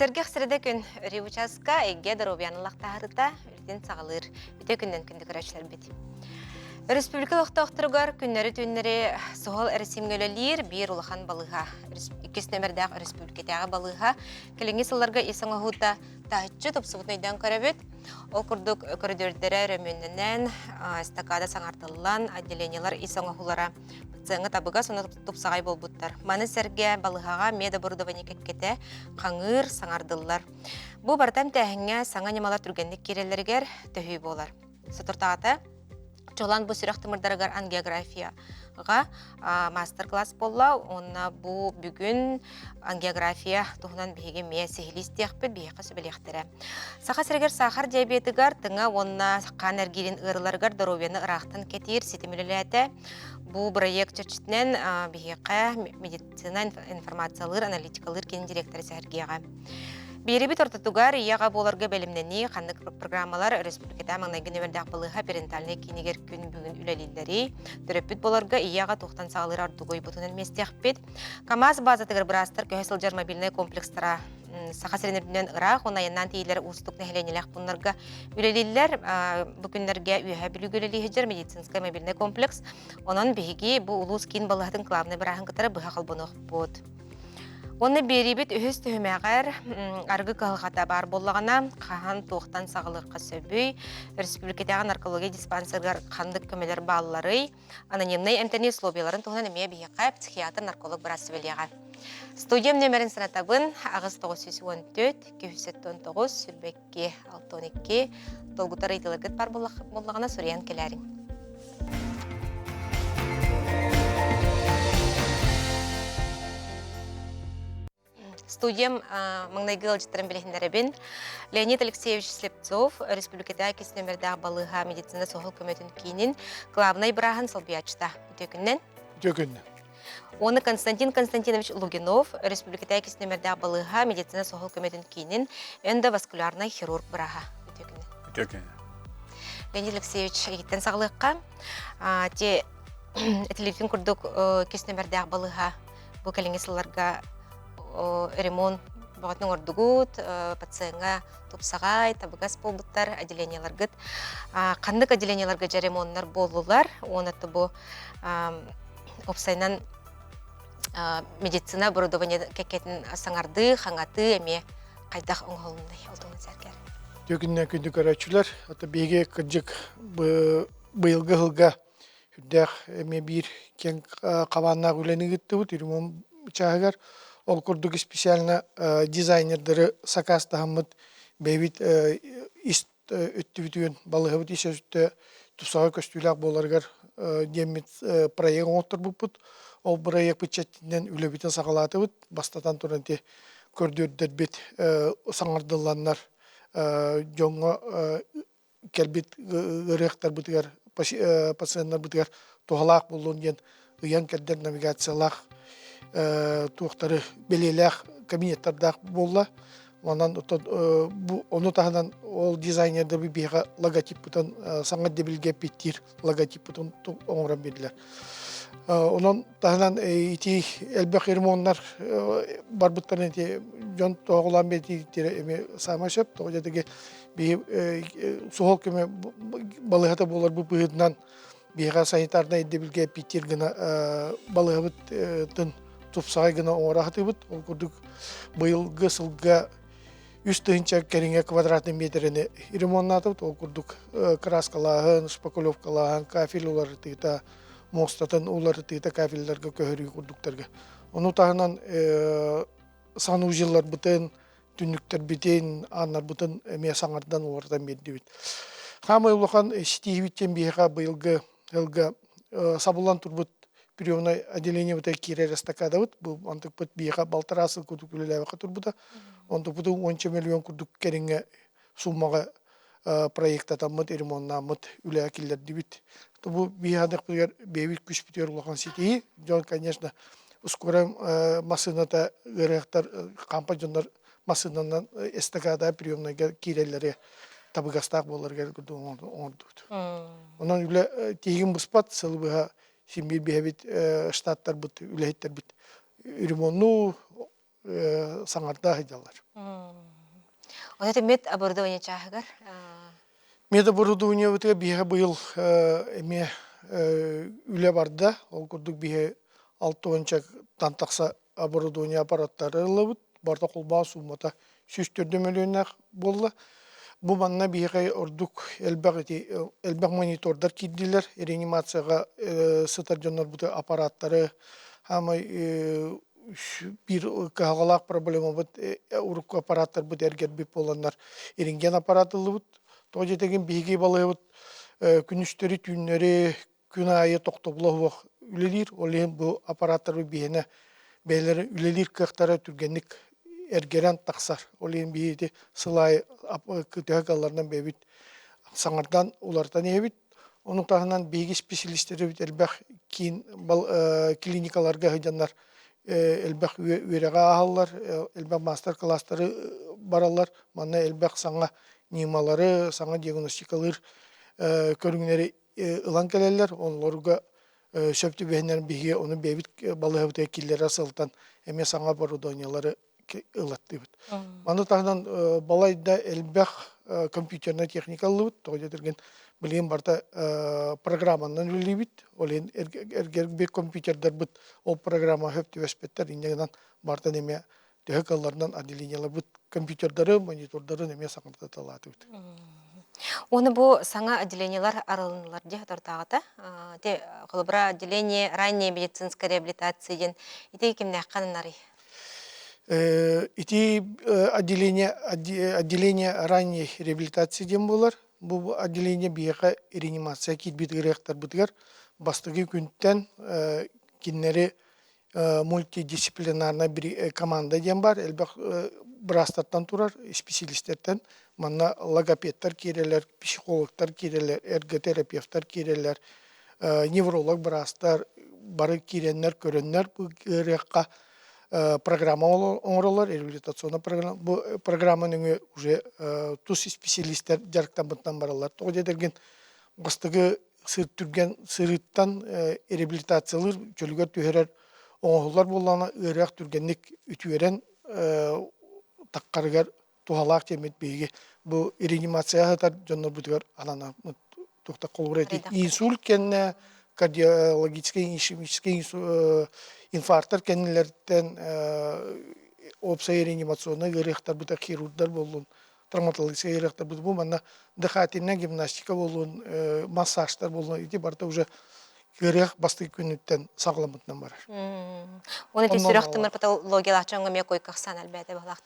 Сэргэх сирэдэ күн өрүү учааска эйгэ доруобуйаны лахтаһарыта үлэтин саҕалыыр. Үтө күннэн күндү көрөөччүлэрбит. Республика олохтоохторугар күннэри-түүннэри суһал эрэсиимҥэ үлэлиир биир улахан балыыһа. Иккис нөмэрдээх өрөспүүбүлүкэтээҕи балыыһа кэлиҥҥи сылларга ис оҥоһуута таһыччы тупсубутун өйдөөн көрөбүт. Ол курдук көрүдүөрдэрэ өрөмүөннэнэн, эстакада саҥардыллан, отделениелар ис оҥоһуулара Пациеҥҥа табыгас уонна тупсаҕай буолбуттар. Маны сэргэ балыыһаҕа медоборудование кэккэтэ хаҥыыр, саҥардыллар. Бу барыта эмтээһиҥҥэ саҥа ньымалар түргэнник киирэллэригэр төһүү буолар. Соторутааҕыта чуолаан бу сүрэх тымырдарыгар ангиографияҕа маастар-класс буолла уонна бу бүгүн ангиография туһунан биһиги эмиэ сиһилии истиэхпит, биһиэхэ сүбэлиэхтэрэ. Саха сиригэр саахар диабетыгар, тыҥа уонна хаан эргиирин ыарыыларыгар доруобуйаны ыраахтан кэтиир ситим үлэлээтэ. Бу бырайыак чэрчитинэн биһиэхэ медицина информациялыыр аналитикалыыр киин директора сэһэргиэҕэ. Биэрибит ортотугар ийэ-аҕа буоларга бэлэмнэнии ханнык программалар өрөспүүбүлүкэтэ маҥнайгы нүөмэрдээх балыыһа перинатальнай киинигэр күн бүгүн үлэлииллэрий, төрөппүт буоларга ийэ-аҕа туохтан саҕалыыр ордугуй бутунан миэстиэхпит. КАМАЗ базатыгар быраастар көһө сылдьар мобильнай комплекстара Саха сирин үрдүнэн ыраах уонна айаннаан тиийилэр уустук нэһилиэнньэлээх пууннарга үлэлииллэр. Бу күннэргэ Үөһээ Бүлүүгэ үлэлии сылдьар медицинскэй мобильнай комплекс. Онон биһиги бу улуус киин балыыһатын главнай бырааһын кытары быһа холбонуохпут. Уонна биэриибит үһүс түһүмэҕэр арыгы кыһалҕата баар буоллаҕына, хаһан туохтан саҕалыахха сөбүй, өрөспүүбүлүкэтээҕи наркология диспансерыгар ханнык көмөлөр баалларый, Анонимнай эмтэнии условияларын туһунан эмиэ биһиэхэ психиатр-нарколог быраас сүбэлиэҕэ. Студиям нөмерин санатабын 8914 279 22 62 долгутар ыйытыыларгыт бар буоллаҕына суруйан кэлээриҥ. Студиям маҥнайгы ыалдьыттарын билиһиннэрэбин. Леонид Алексеевич Слепцов, Республикатааҕы иккис нөмердээх балыыһа медицина суһал көмөтүн киинин главнай бырааһын солбуйааччыта. Үтүө күннэн. Үтүө күннэн. Уонна Константин Константинович Лугинов, Республикатааҕы иккис нөмердээх балыыһа медицина суһал көмөтүн киинин эндоваскулярнай хирург бырааһа. Үтүө күннэн. Үтүө күннэн. Леонид Алексеевич, эйигиттэн саҕалыахха. Те этилибитин курдук иккис нөмердээх балыыһа бу кэлиҥҥи сылларга ремонт бөҕөтүн оҥордугут, пациеҥҥа тупсаҕай, табыгас буолбуттар отделениеларгыт. Ханнык отделениеларга дьэ ремоннар буоллулар? Уонна бу уопсайынан медицина оборудование кэккэтин саҥардыы, хаҥатыы эмиэ хайдах оҥоһулуннай ол туһунан сэргэр. Түөкүннэн күндү көрөөччүлэр, ата биһиги кырдьык быйылгы сылга Үрдээх эмиэ биир киэҥ хабааннаах үлэни ыыттыбыт ремонт чааһыгар. Ол курдук специально дизайнердары сакаастаһаммыт бэйэбит ис өттүбүтүгэр балыыһабыт ис өттө тупсаҕай көстүүлээх буоларыгар диэммит проект оҥотторбуппут. Ол бырайыакпыт чэрчитинэн үлэбитин саҕалаатыбыт. Бастатан туран ити көрдүөрдэрбит саҥардылланнар дьоҥҥо кэлбит ыарыһахтарбытыгар, пациеннарбытыгар туһалаах буоллун диэн ыйан кэрдэр навигациялаах туохтары бэлиэлээх кабинеттардаах буолла. Онон бу ону таһынан ол дизайнердар биһиэхэ логотиппытын саҥа ирдэбилгэ эппиэттиир логотиппытын оҥорон биэрдилэр. Онон таһынан ити элбэх ремоннар барбыттарын ити дьон тоҕолоон биэрдииттэрэ эмиэ саамай сөп. Тоҕо диэтэги биһи суһал көмө балыыһата буоларбыт быһыытынан биһиэхэ санитарнай ирдэбилгэ эппиэттиир гына балыыһабытын тупсаҕай гына оҥоро сатыыбыт. Ол курдук быйылгы сылга 3000 кэриҥэ квадратный миэтэрэни ремоннаатыбыт. Ол курдук краскалааһын, шпаклевкалааһын, кафель уларытыыта, муостатын уларытыыта кафелларга көһөрүү курдуктарга. Ону таһынан санузелларбытын, түннүктэрбитин, ааннарбытын эмиэ саҥардан уларытан биэрдибит. Хаамай улахан ситиһиибит диэн биһиэхэ быйылгы сылга сабыллан турбут приемнай отделениебытыгар киирэр эстакадабыт. Бу онтукпут биһиэхэ балтараа сыл курдук үлэлээбэккэ турбута. Онтукпутун уонча миллион курдук кэриҥэ суммаҕа проектатаммыт, ремоннааммыт үлэҕэ киллэрдибит. Бу биһиэхэ бэйэбит күспүтүгэр улахан ситиһии. Дьон, конечно, скорай массыыната ыарыһахтар, хампа дьоннор массыынанан эстакада приемнайга киирэллэри табыгастаах буоларыгар оҥордубут. Онон үлэ тиһигин быспат, сылы быһа син биир биһэбит штаттарбыт, үлэһиттэрбит ремоннуу. саҥарда сылдьаллар. Ону это медоборудование чааһыгар Медоборудованиебытыгар биһиэхэ быйыл эмиэ үлэ барда. Ол курдук биһи 60-тан тахса оборудование аппараттары ыллыбыт. Барыта холбоон суумата 104 мөлүйүөннээх буолла. Бу манна биһиэхэ ордук элбэх ити элбэх монитордар киирдилэр. Реанимацияҕа сытар дьоннорбуту аппараттары хаамай биир кыһалҕалаах проблемабыт урукку аппараттарбыт эргэрбит буоланнар рентген аппарат ыллыбыт. Тоҕо диэтэгин биһиги балыыһабыт күнүстэри түүннэри күн аайы тохтобула суох үлэлиир. Ол иһин бу аппараттарбыт биһиэнэ бэйэлэрэ үлэлиир кыахтара түргэнник эргэрэн тахсар. Ол иһин биһиги ити сыл аайы төһө кыалларынан бэйэбит саҥардан уларытан иһэбит. Ону таһынан биһиги исписэлиистэрбит элбэх киин клиникаларга сылдьаннар элбэх үөрэҕи ааһаллар, элбэх маастар-кылаастары бараллар. Манна элбэх саҥа ньымалары, саҥа диагностикалыыр көрүҥнэри ылан кэлэллэр. Онлорго сөп түбэһиннэрэн биһиги ону бэйэбит балыыһабытыгар киллэрэ сылтан эмиэ саҥа оборудованиелары ылаттыыбыт. Маны таһынан балайда элбэх компьютернай техника ыллыбыт. Тоҕо диэтэргин билигин барыта программанан үлэлиибит. Ол иһин эргэрбит компьютердарбыт ол программа сөп түбэспэттэр. Инньэ гынан барытын эмиэ төһө кыалларынан отделениеларбыт компьютердары, монитордарын эмиэ саҥардаталаатыбыт. Уонна бу саҥа отделениелар арылыннылар дии соторутааҕыта. Ити холобура отделение ранней медицинской реабилитации диэн ити кимнээххэ ананарый? Ити отделение отделение ранней реабилитации диэн буолар. Бу отделение биһиэхэ реанимация киирбит ыарыһахтарбытыгар бастакы күнтэн кинилэри мультидисциплинарнай команда диэн баар. Элбэх быраастартан турар, исписэлиистэртэн. Манна логопедтар киирэллэр, психологтар киирэллэр, эрготерапевтар киирэллэр, невролог быраастар бары киирэннэр, көрөннөр бу ыарыахха программа оҥороллор, реабилитационная программа. Бу программа нөҥүө уже тус исписэлиистэр дьарыктаммытынан бараллар. Тоҕо диэтэргин бастакы сыр түргэн сырыыттан реабилитациялыыр, чөлүгэр түһэрэр оҥоһуллар буоллаҕына ыарыах түргэнник үтүөрэн таххарыгар туһалаах диэммит биһиги бу реанимацияҕа сытар дьоннорбутугар ананаммыт туохта холобура ити инсульт кэннэ кардиологическай ишемический инфарктар кэннилэриттэн уопсай реанимационнай ыарыахтарбыта хирургдар буоллун травматологическай ыарыахтарбыт бу манна дыхательная гимнастика буоллун массажтар буоллун ити барыта уже ыарыах бастакы күнүттэн саҕаламмытынан барар. Уонна ити сүрэх тымыр патологиялаах дьоҥҥо эмиэ койко ахсаан элбээтэ быһалаах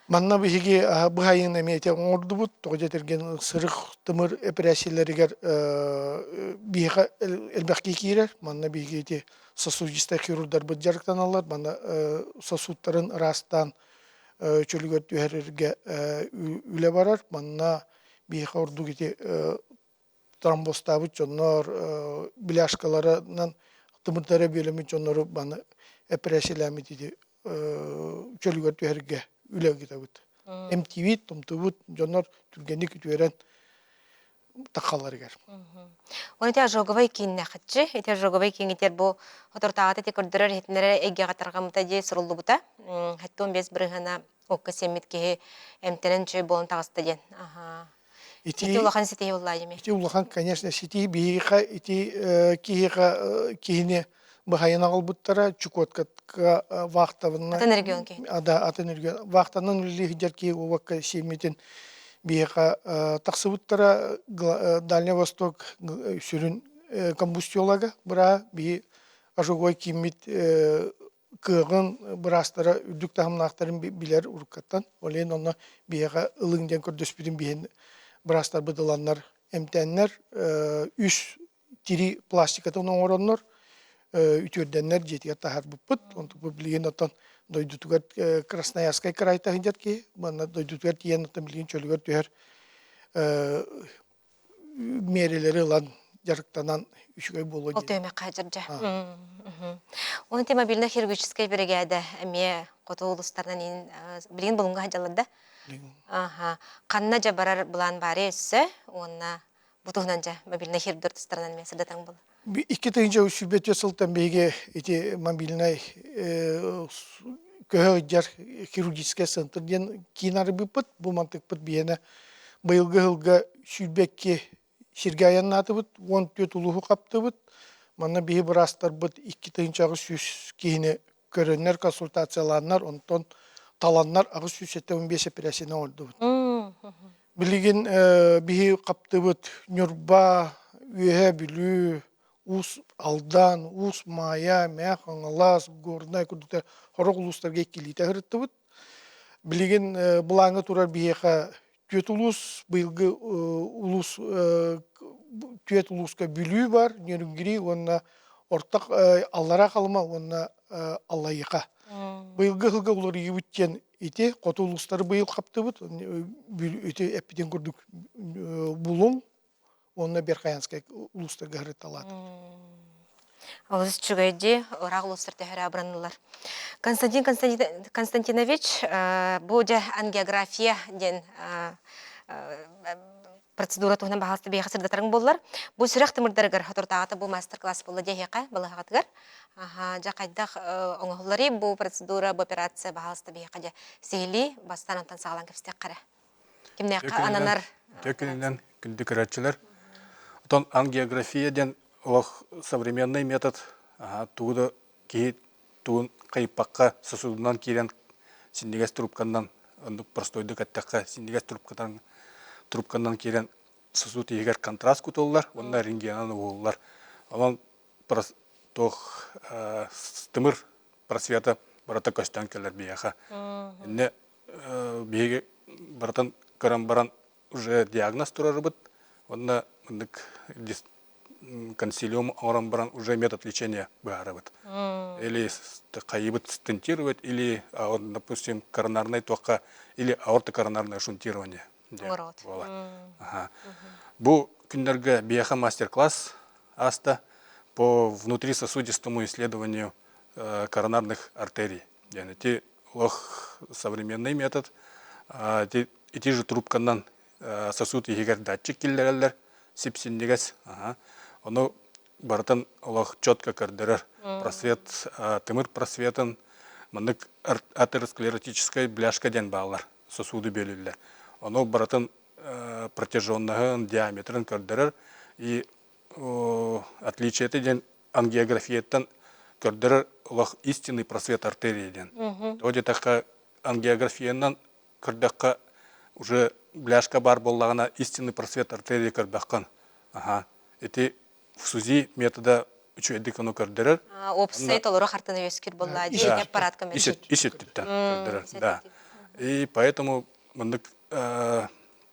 Манна биһиги быһайын эмиэ ити оҥордубут. Тоҕо диэтэргин сырых тымыр эпэрээссийэлэригэр биһиэхэ элбэх киһи киирэр. Манна биһиги ити сосудистай хирурдарбыт дьарыктаналлар. Манна сосудтарын ыраастаан чөлүгэр түһэрэргэ үлэ барар. Манна биһиэхэ ордук ити тромбозтаабыт дьоннор бляшкаларынан тымырдара бүөлэммит дьоннору маны эпэрээссийэлээммит ити чөлүгэр түһэргэ үлэ ыытабыт. Эмтиибит, томтуубут дьоннор түргэнник үтүөрэн таххалларыгар. Оны ити ожоговай кииннэхитчи, ити ожоговай кииҥитер бу хотортааҕыта ити көрдөрөр иһитиннэрэр эйгэҕэ тарҕаммыта дии суруллубута. 75 бырыһына окко сиэммит киһи эмтэнэн үчүгэй буолан таҕыста диэн. Ити, ити улахан ситиһии буолла дьими. Ити улахан, конечно, ситиһии биһиэхэ ити киһиэхэ киһини быһайын аҕалбыттара Чукоткатка вахтабына атын регион киһи. Да, атын регион. Вахтанан үлэлии сылдьар киһи уобакка сиэммитин биһиэхэ тахсыбыттара Дальний Восток сүрүн комбустиолога быраа биһи ожоговой кииммит кыаҕын быраастара үрдүк таһымнаахтарын билэр уруккаттан. Ол иһин онно биһиэхэ ылыҥ диэн көрдөспүтүн биһин быраастарбыт ыланнар эмтээннэр үс тирии пластикатын оҥороннор үтүөрдэннэр дьиэтигэр таһаарбыппыт. Онтукпут билигин оттон дойдутугар Красноярскай кыраайта сылдьар киһи манна дойдутугар тиийэн оттон билигин чөлүгэр түһэр миэрэлэри ылан дьарыктанан үчүгэй буолуо Ол диэн. түһүмэххэ дьырдьа. Оны те мобильно хирургическай бригада эмиэ хоту улустарынан ин билигин булунга сылдьаллар да. Аха. Ханна дьа барар былаан баары өссө уонна бу туһунан дьа мобильнай хирургдар тустарынан эмиэ сырдатаҥ буолла. 2024 сылтан биһиги ити мобильнай Көһө ыдьар хирургическай центр диэн киин арыйбыппыт. Бу мантыкпыт биһиэнэ быйылгы сылга 22 сиргэ айаннаатыбыт, 14 улууһу хаптыбыт. Манна биһи быраастарбыт 2800 киһини көрөннөр, консультациялааннар, онтон таланнар 875 эпэрээссийэни оҥордубут. Билигин биһи хаптыбыт Ньурба, Үөһээ Бүлүү, Уус Алдан, Уус Маайа, Мээх Хаҥалас, Горнай курдуктар сорох улуустарга иккилиитэ сырыттыбыт. Билигин былааҥҥа турар биһиэхэ түөрт улуус, быйылгы улуус түөрт улууска Бүлүү бар, Нерюнгри уонна Орто Аллараа Халыма уонна Аллайыха. Быйылгы сылга уларыйыбыт диэн ити хоту улуустары быйыл хаптыбыт. Ити эппитин курдук Булуҥ уонна Верхоянскай улуустарга сырытталаатыбыт. Олус үчүгэй дии, ыраах улуустар төһө эрэ абыраннылар. Константин Константинович, бу дьэ ангиография диэн процедура туһунан баһаалыста биһиэхэ сырдатарыҥ буоллар. Бу сүрэх тымырдарыгар соторутааҕыта бу мастер-класс буолла диэһиэхэ балыһаҕытыгар. Дьэ хайдах оҥоһулларый бу процедура, бу операция баһаалыста биһиэхэ дьэ сиһилии бастаан онтон саҕалаан кэпсиэххэ эрэ. Кимнээххэ ананар? Үтүө күнүнэн күндү көрөөччүлэр. Отон ангиография диэн олох современный метод тугу да киһи тугун хайыппакка сосудунан киирэн синньигэс трубканан оннук простойдук эттэххэ синньигэс трубканан трубканан киирэн сосуд иһигэр контраст кутуллар уонна рентгенан уһуллар. Онон туох тымыр просвета барыта көстөн кэлэр биһиэхэ. Инне биһиги барытын көрөн баран уже диагноз турарыбыт уонна маннык консилиум оҥорон баран уже метод лечения быһаарабыт. Или хайыбыт стентировать, или, допустим, коронарный туохха, или аортокоронарное шунтирование. Ага. Бу күннэргэ биэхэ мастер-класс ааста по внутрисосудистому исследованию коронарных артерий. Диэн ити олох современный метод. Ити, ити же трубканан сосуд иһигэр датчик киллэрэллэр, сип-синньигэс. Ону барытын олох четко көрдөрөр. Просвет, тымыр просветын маннык атеросклеротическай бляшка диэн бааллар, сосуду бүөлүүллэр. Ону барытын протяженноһын, диаметрын көрдөрөр. И отличиета диэн ангиографияттан көрдөрөр олох истинный просвет артерии диэн. Тоҕо диэтэххэ ангиографиянан көрдөххө уже бляшка баар буоллаҕына истинный просвет артерии көрбөххүн. Аха. Ити СУЗИ метода үчүгэйдик ону көрдөрөр. Уопсай толору хартыына үөскүүр буоллаа дии аппарат көмөтүнэн. Ис өттүттэн көрдөрөр, да. И поэтому маннык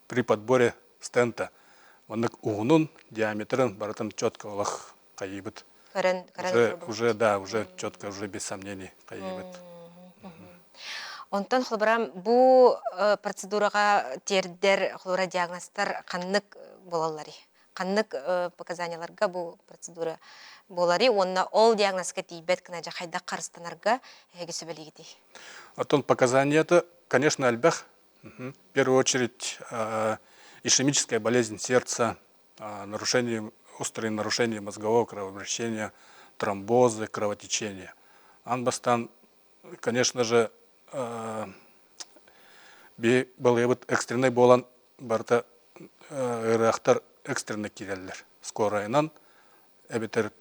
при подборе стента маннык уһунун, диаметрын барытын четко олох хайыыбыт. Көрөн, көрөн уже, уже, да, уже четко, уже без сомнений хайыыбыт. Онтон холобура бу процедураҕа тиэрдэр холобура диагнозтар ханнык буолалларый? Ханнык показанияларга бу процедура буоларый уонна ол диагнозка тиийбэт гына дьэ хайдах харыстанарга эһиги сүбэлиигитий? Оттон показанията, конечно, элбэх. В первую очередь ишемическая болезнь сердца, нарушение, острые нарушения мозгового кровообращения, тромбозы, кровотечения. Аан бастаан, конечно же, балыйабыт экстренный буолан барыта ыарыһахтар экстренно киирэллэр. Скорайынан эбэтэр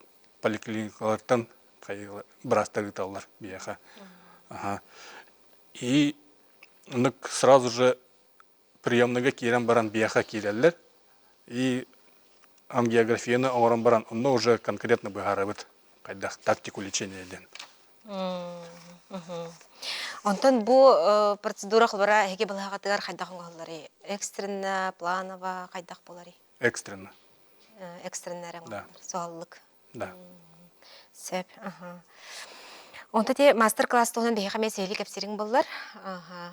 поликлиникалартан быраастар ыыталлар биһиэхэ. И сразу же приемныйга киирэн баран биэхэ киирэллэр и ангиографияны оҥорон баран онно уже конкретно быһаарабыт хайдах тактику лечения диэн. Онтон бу процедура холобура эһиги балаһаҕытыгар хайдах оҥоһулларый? Экстренно, планово хайдах буоларый? Экстренно. Экстренно эрэ оҥоһуллар, суһаллык. Да. Сөп. Онто ти мастер-класс туһунан биһиэхэ эмиэ сиһилии кэпсиириҥ буоллар.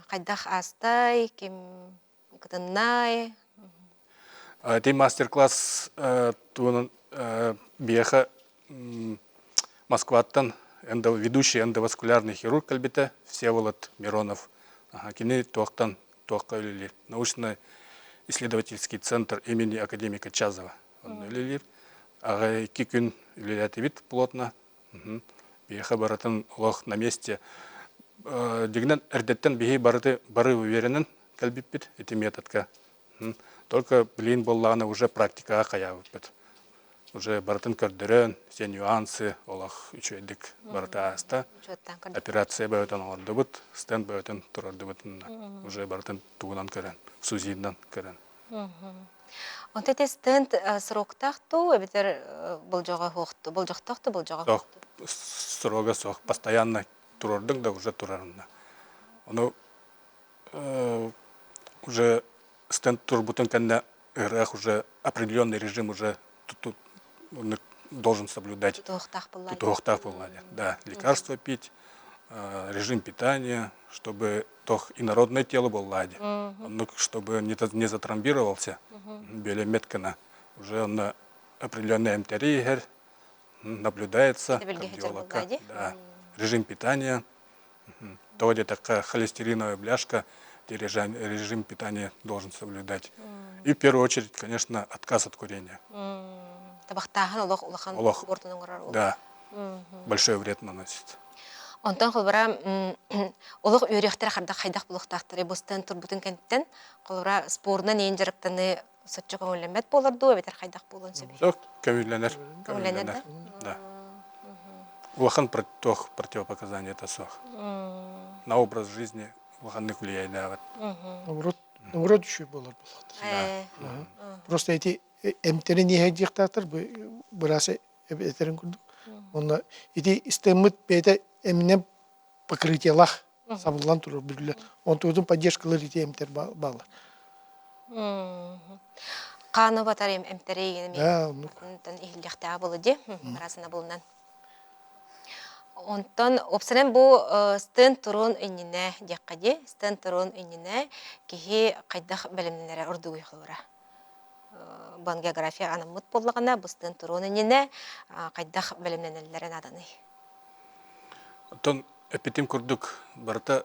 Хайдах аастай, ким кытыннай? Ти мастер-класс туһунан биһиэхэ Москваттан ведущий эндоваскулярный хирург кэлбитэ Всеволод Миронов. Кини туохтан туохха үлэлиир? Научно-исследовательский центр имени академика Чазова. Онно үлэлиир. Аҕа икки күн үлэлээтибит плотно. Биһиэхэ барытын олох на месте. Дьиҥинэн эрдэттэн биһи барыты бары үөрэнэн кэлбиппит ити методка. Только билигин буоллаҕына уже практикаҕа хайаабыппыт. Уже барытын көрдөрөн, все нюансы олох үчүгэйдик барыта ааста. Операция бөҕөтөн оҥордубут, стенд бөҕөтөн турардыбыт. Уже барытын тугунан көрөн, СУЗИнан көрөн. Онто ити стенд сроктаах дуу, эбэтэр болдьоҕо суох болдьохтоох да болдьоҕо Суох, срога суох. Постоянно турордуҥ да уже турарына. Ону уже стенд турбутун кэннэ ыраах уже определенный режим уже должен соблюдать. Тутуохтаах буолла. Тутуохтаах буолла. Да, лекарства пить, режим питания, чтобы тох инородное тело буолла Оннук, чтобы не затромбировался, белемет гына уже онно определенный эмтэри иһэр, наблюдается кардиологка. Да. Режим питания, то где-то холестериновая бляшка, режим питания должен соблюдать. И в первую очередь, конечно, отказ от курения. Табахтааһын олох улахан Олох, да, большой вред наносит. Онтон холбура олох үөрүйэхтэрэ хайдах хайдах булуохтаахтарый бустан турбутун кэнниттэн холобура спорунан иин дьарыктаныы соччо көҥүллэммэт буолар дуу эбэтэр хайдах буолуон сөбүй? Сөп, көҥүллэнэр. Көҥүллэнэр да? Да. Улахан туох противопоказания суох. На образ жизни улаханнык влияйдаабат. Наоборот, наоборот үчүгэй буолар буолуохтаах. Просто эти эмтэрин иһэйдиэхтаахтар быраас этэрин курдук. Онно ити стеммит бэйэтэ эминэн покрытиелаах сабыллан турар бүллэ. Онтугутун поддержкалар ити эмтэр бааллар. Хааны батар эмтэри иһиллиэхтээх буолу дии быраасына булунан. Онтон уопсайынан бу стенд туруон иннинэ диэххэ дии, стенд туруон иннинэ киһи хайдах бэлэмнэнэрэ ордугуй холобура. Бу география анаммыт буоллаҕына, бу стенд туруон иннинэ хайдах бэлэмнэнэллэрэ нааданый? Оттон эппитим курдук барыта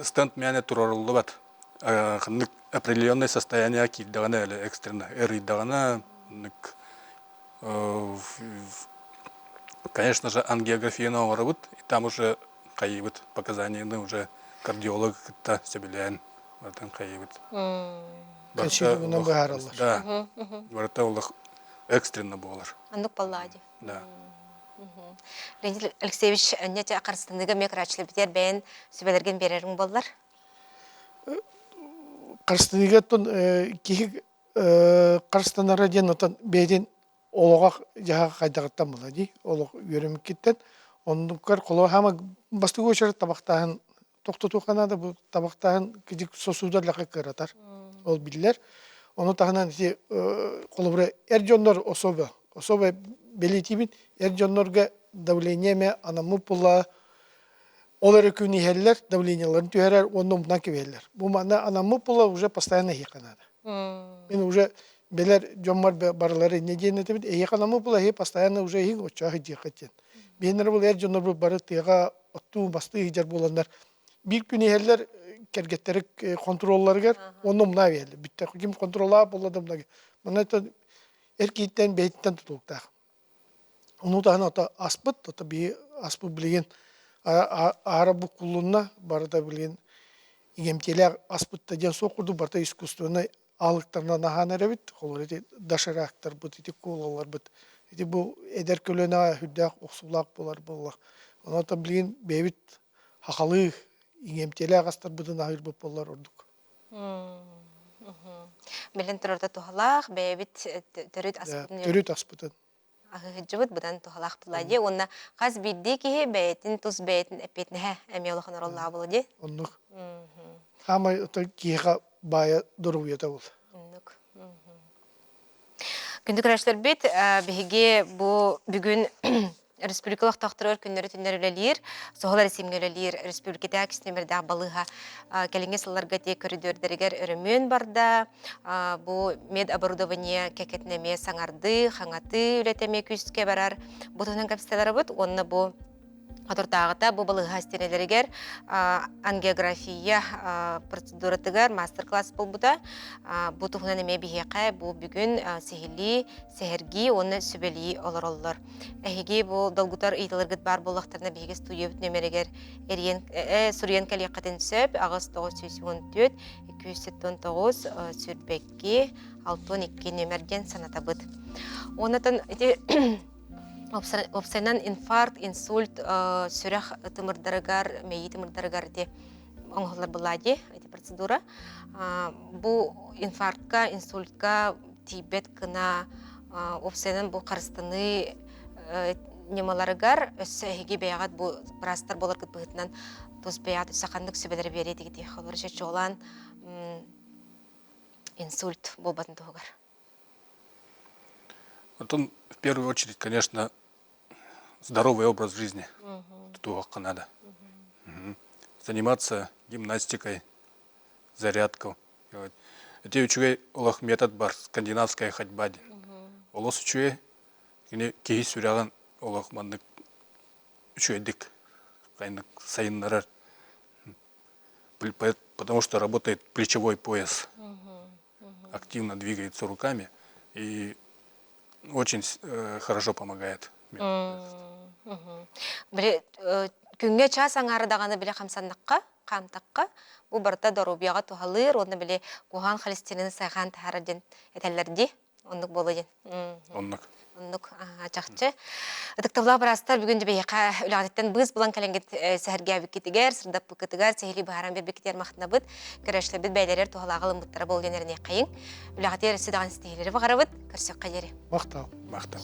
стенд мээнэ туруоруллубат. Ханнык определенное состояние киирдэҕинэ или экстренно ырыйдаҕына оннук конечно же ангиографияны оҥоробут и там уже хайыыбыт показанияны уже кардиолог кытта сөбүлээн барытын хайыыбыт. Консилиумунан быһаараллар. Да, барыта олох экстренно буолар. Оннук буоллаҕа дии. Да. Леонид Алексеевич, энньэ харыстаныыга эмиэ көрөөччүлэрбитигэр бэйэн сүбэлэргин биэрэриҥ буоллар? Харыстаныыга оттон киһи харыстанара диэн оттон бэйэтин олоҕо дьаһаҕа хайдаҕыттан буолар дии олох үөрэммиккиттэн оннуккар холобур хаама бастакы очерет табахтааһын тохтотуохха наада бу табахтааһын кидик сосудо лэхэ кыаратар ол биллэр ону таһынан ити холобура эр дьоннор особо особо бэлиэтиибин эр дьоннорго давление эмэ анаммыт буоллаҕа Ол эрэ күн иһэллэр, давлениеларын түһэрэр уонна умнан кэбиһэллэр. Бу манна анаммыт була уже постоянно иһиэххэ наада. Мин уже билэр дьоммор барылары инньэ диэн этибит, эһиэхэ анаммыт була эһи постоянно уже иһиҥ оччоох иһдиэххит диэн. Биһиннэр бу эр дьоннорбут бары тыаҕа оттуу бастыы иһдьэр буоланнар биир күн иһэллэр кэргэттэри хонтуруолларыгар уонна умнаа биһэллэр. Бүттэ ким хонтуруоллаах буолла да умнаа. Манна эр киһиттэн бэйэтиттэн тутулуктаах. Ону таһынан ото аспыт, ото биһи аспыт билигин аара буккуллунна, барыта билигин иҥэмтиэлээх аспыт да диэн суох курдук барыта искусственнай аалыктарынан аһаан эрэбит. Холобур ити доширактарбыт, ити колаларбыт, ити бу эдэр көлүөнэҕэ сүрдээх охсуулаах буолар буолла. Онон билигин бэйэбит хахалыы иҥэмтиэлээх астарбытын аһыырбыт буоллар ордук. Билэн турарда туһалаах, бэйэбит төрүт аспытын Төрүт аспытын. аһыһыдьыбыт быдан туһалаах буолла дии. Уонна хас биирдии киһи бэйэтин тус бэйэтин эппиэтинэһэ эмиэ улахан оруоллаах буолуо дии. Оннук. Хаамай киһиэхэ баайа доруобуйата буол. Оннук. Күндү көрөөччүлэрбит, биһиги бу бүгүн республика олохтоохторугар күннэри-түннэри үлэлиир, суһал эрэсиимҥэ үлэлиир республикатааҕы кистэмэрдээх балыыһа кэлиҥҥи сылларга тиэ көрүдүөрдэригэр өрөмүөн барда. Бу медоборудование кэккэтин эмиэ саҥардыы, хаҥатыы үлэтэ эмиэ күүскэ барар. Бу туһунан кэпсэтэ барабыт уонна бу Соторутааҕыта бу балыыһа истиэнэлэригэр ангиография процедуратыгар мастер-класс буолбута. Бу туһунан эмиэ биһиэхэ бу бүгүн сиһилии, сэһэргии уонна сүбэлии олороллор. Эһиги бу долгутар ыйыталаргыт баар буоллахтарына биһиги студиябыт нүөмэригэр эрийэн, суруйан кэлиэххитин сөп. 8 914 279 22 62 нүөмэр диэн санатабыт. Уоннатан ити Уопсайынан инфаркт, инсульт сүрэх тымырдарыгар, мэйии тымырдарыгар ити оҥоһуллар буоллаа дии, ити процедура. Бу инфарктка, инсультка тиийбэт гына уопсайынан бу харыстаныы ньымаларыгар өссө эһиги бэйэҕит бу быраастар буоларгыт быһыытынан тус бэйэҕит өссө ханнык сүбэлэри биэриэ этигитий? Холобур, чуолаан инсульт буолбатын туһугар. Потом, в первую очередь, конечно, здоровый образ жизни тутуохха надо. Заниматься гимнастикой, зарядку делать. Ити үчүгэй олох метод бар, скандинавская ходьба диэн. Олус үчүгэй, кини киһи сүрэҕин олох маннык үчүгэйдик сайыннарар. Потому что работает плечевой пояс. Активно двигается руками и очень хорошо помогает. Били күҥҥэ час аҥаары даҕаны били хамсаннахха, хаамтахха, бу барыта доруобуйаҕа туһалыыр уонна били куһаҕан холестерины сайҕаан таһаарар диэн этэллэр дии. Оннук буолуо диэн. Оннук. Оннук чахчы. Ытыктабылаах быраастар бүгүн биһиэхэ үлэҕититтэн быыс булан кэлэҥҥит сэһэргээбиккитигэр, сырдаппыккытыгар, сиһилии быһааран биэрбиккитигэр махтанабыт. Көрөөччүлэрбит бэйэлэригэр туһалааҕы ылыммыттара буолуо диэн эрэниэххэйиҥ. Үлэҕитигэр өссө даҕаны ситиһиилэри баҕарабыт. Көрсүөххэ диэри. Махтал. Махтал.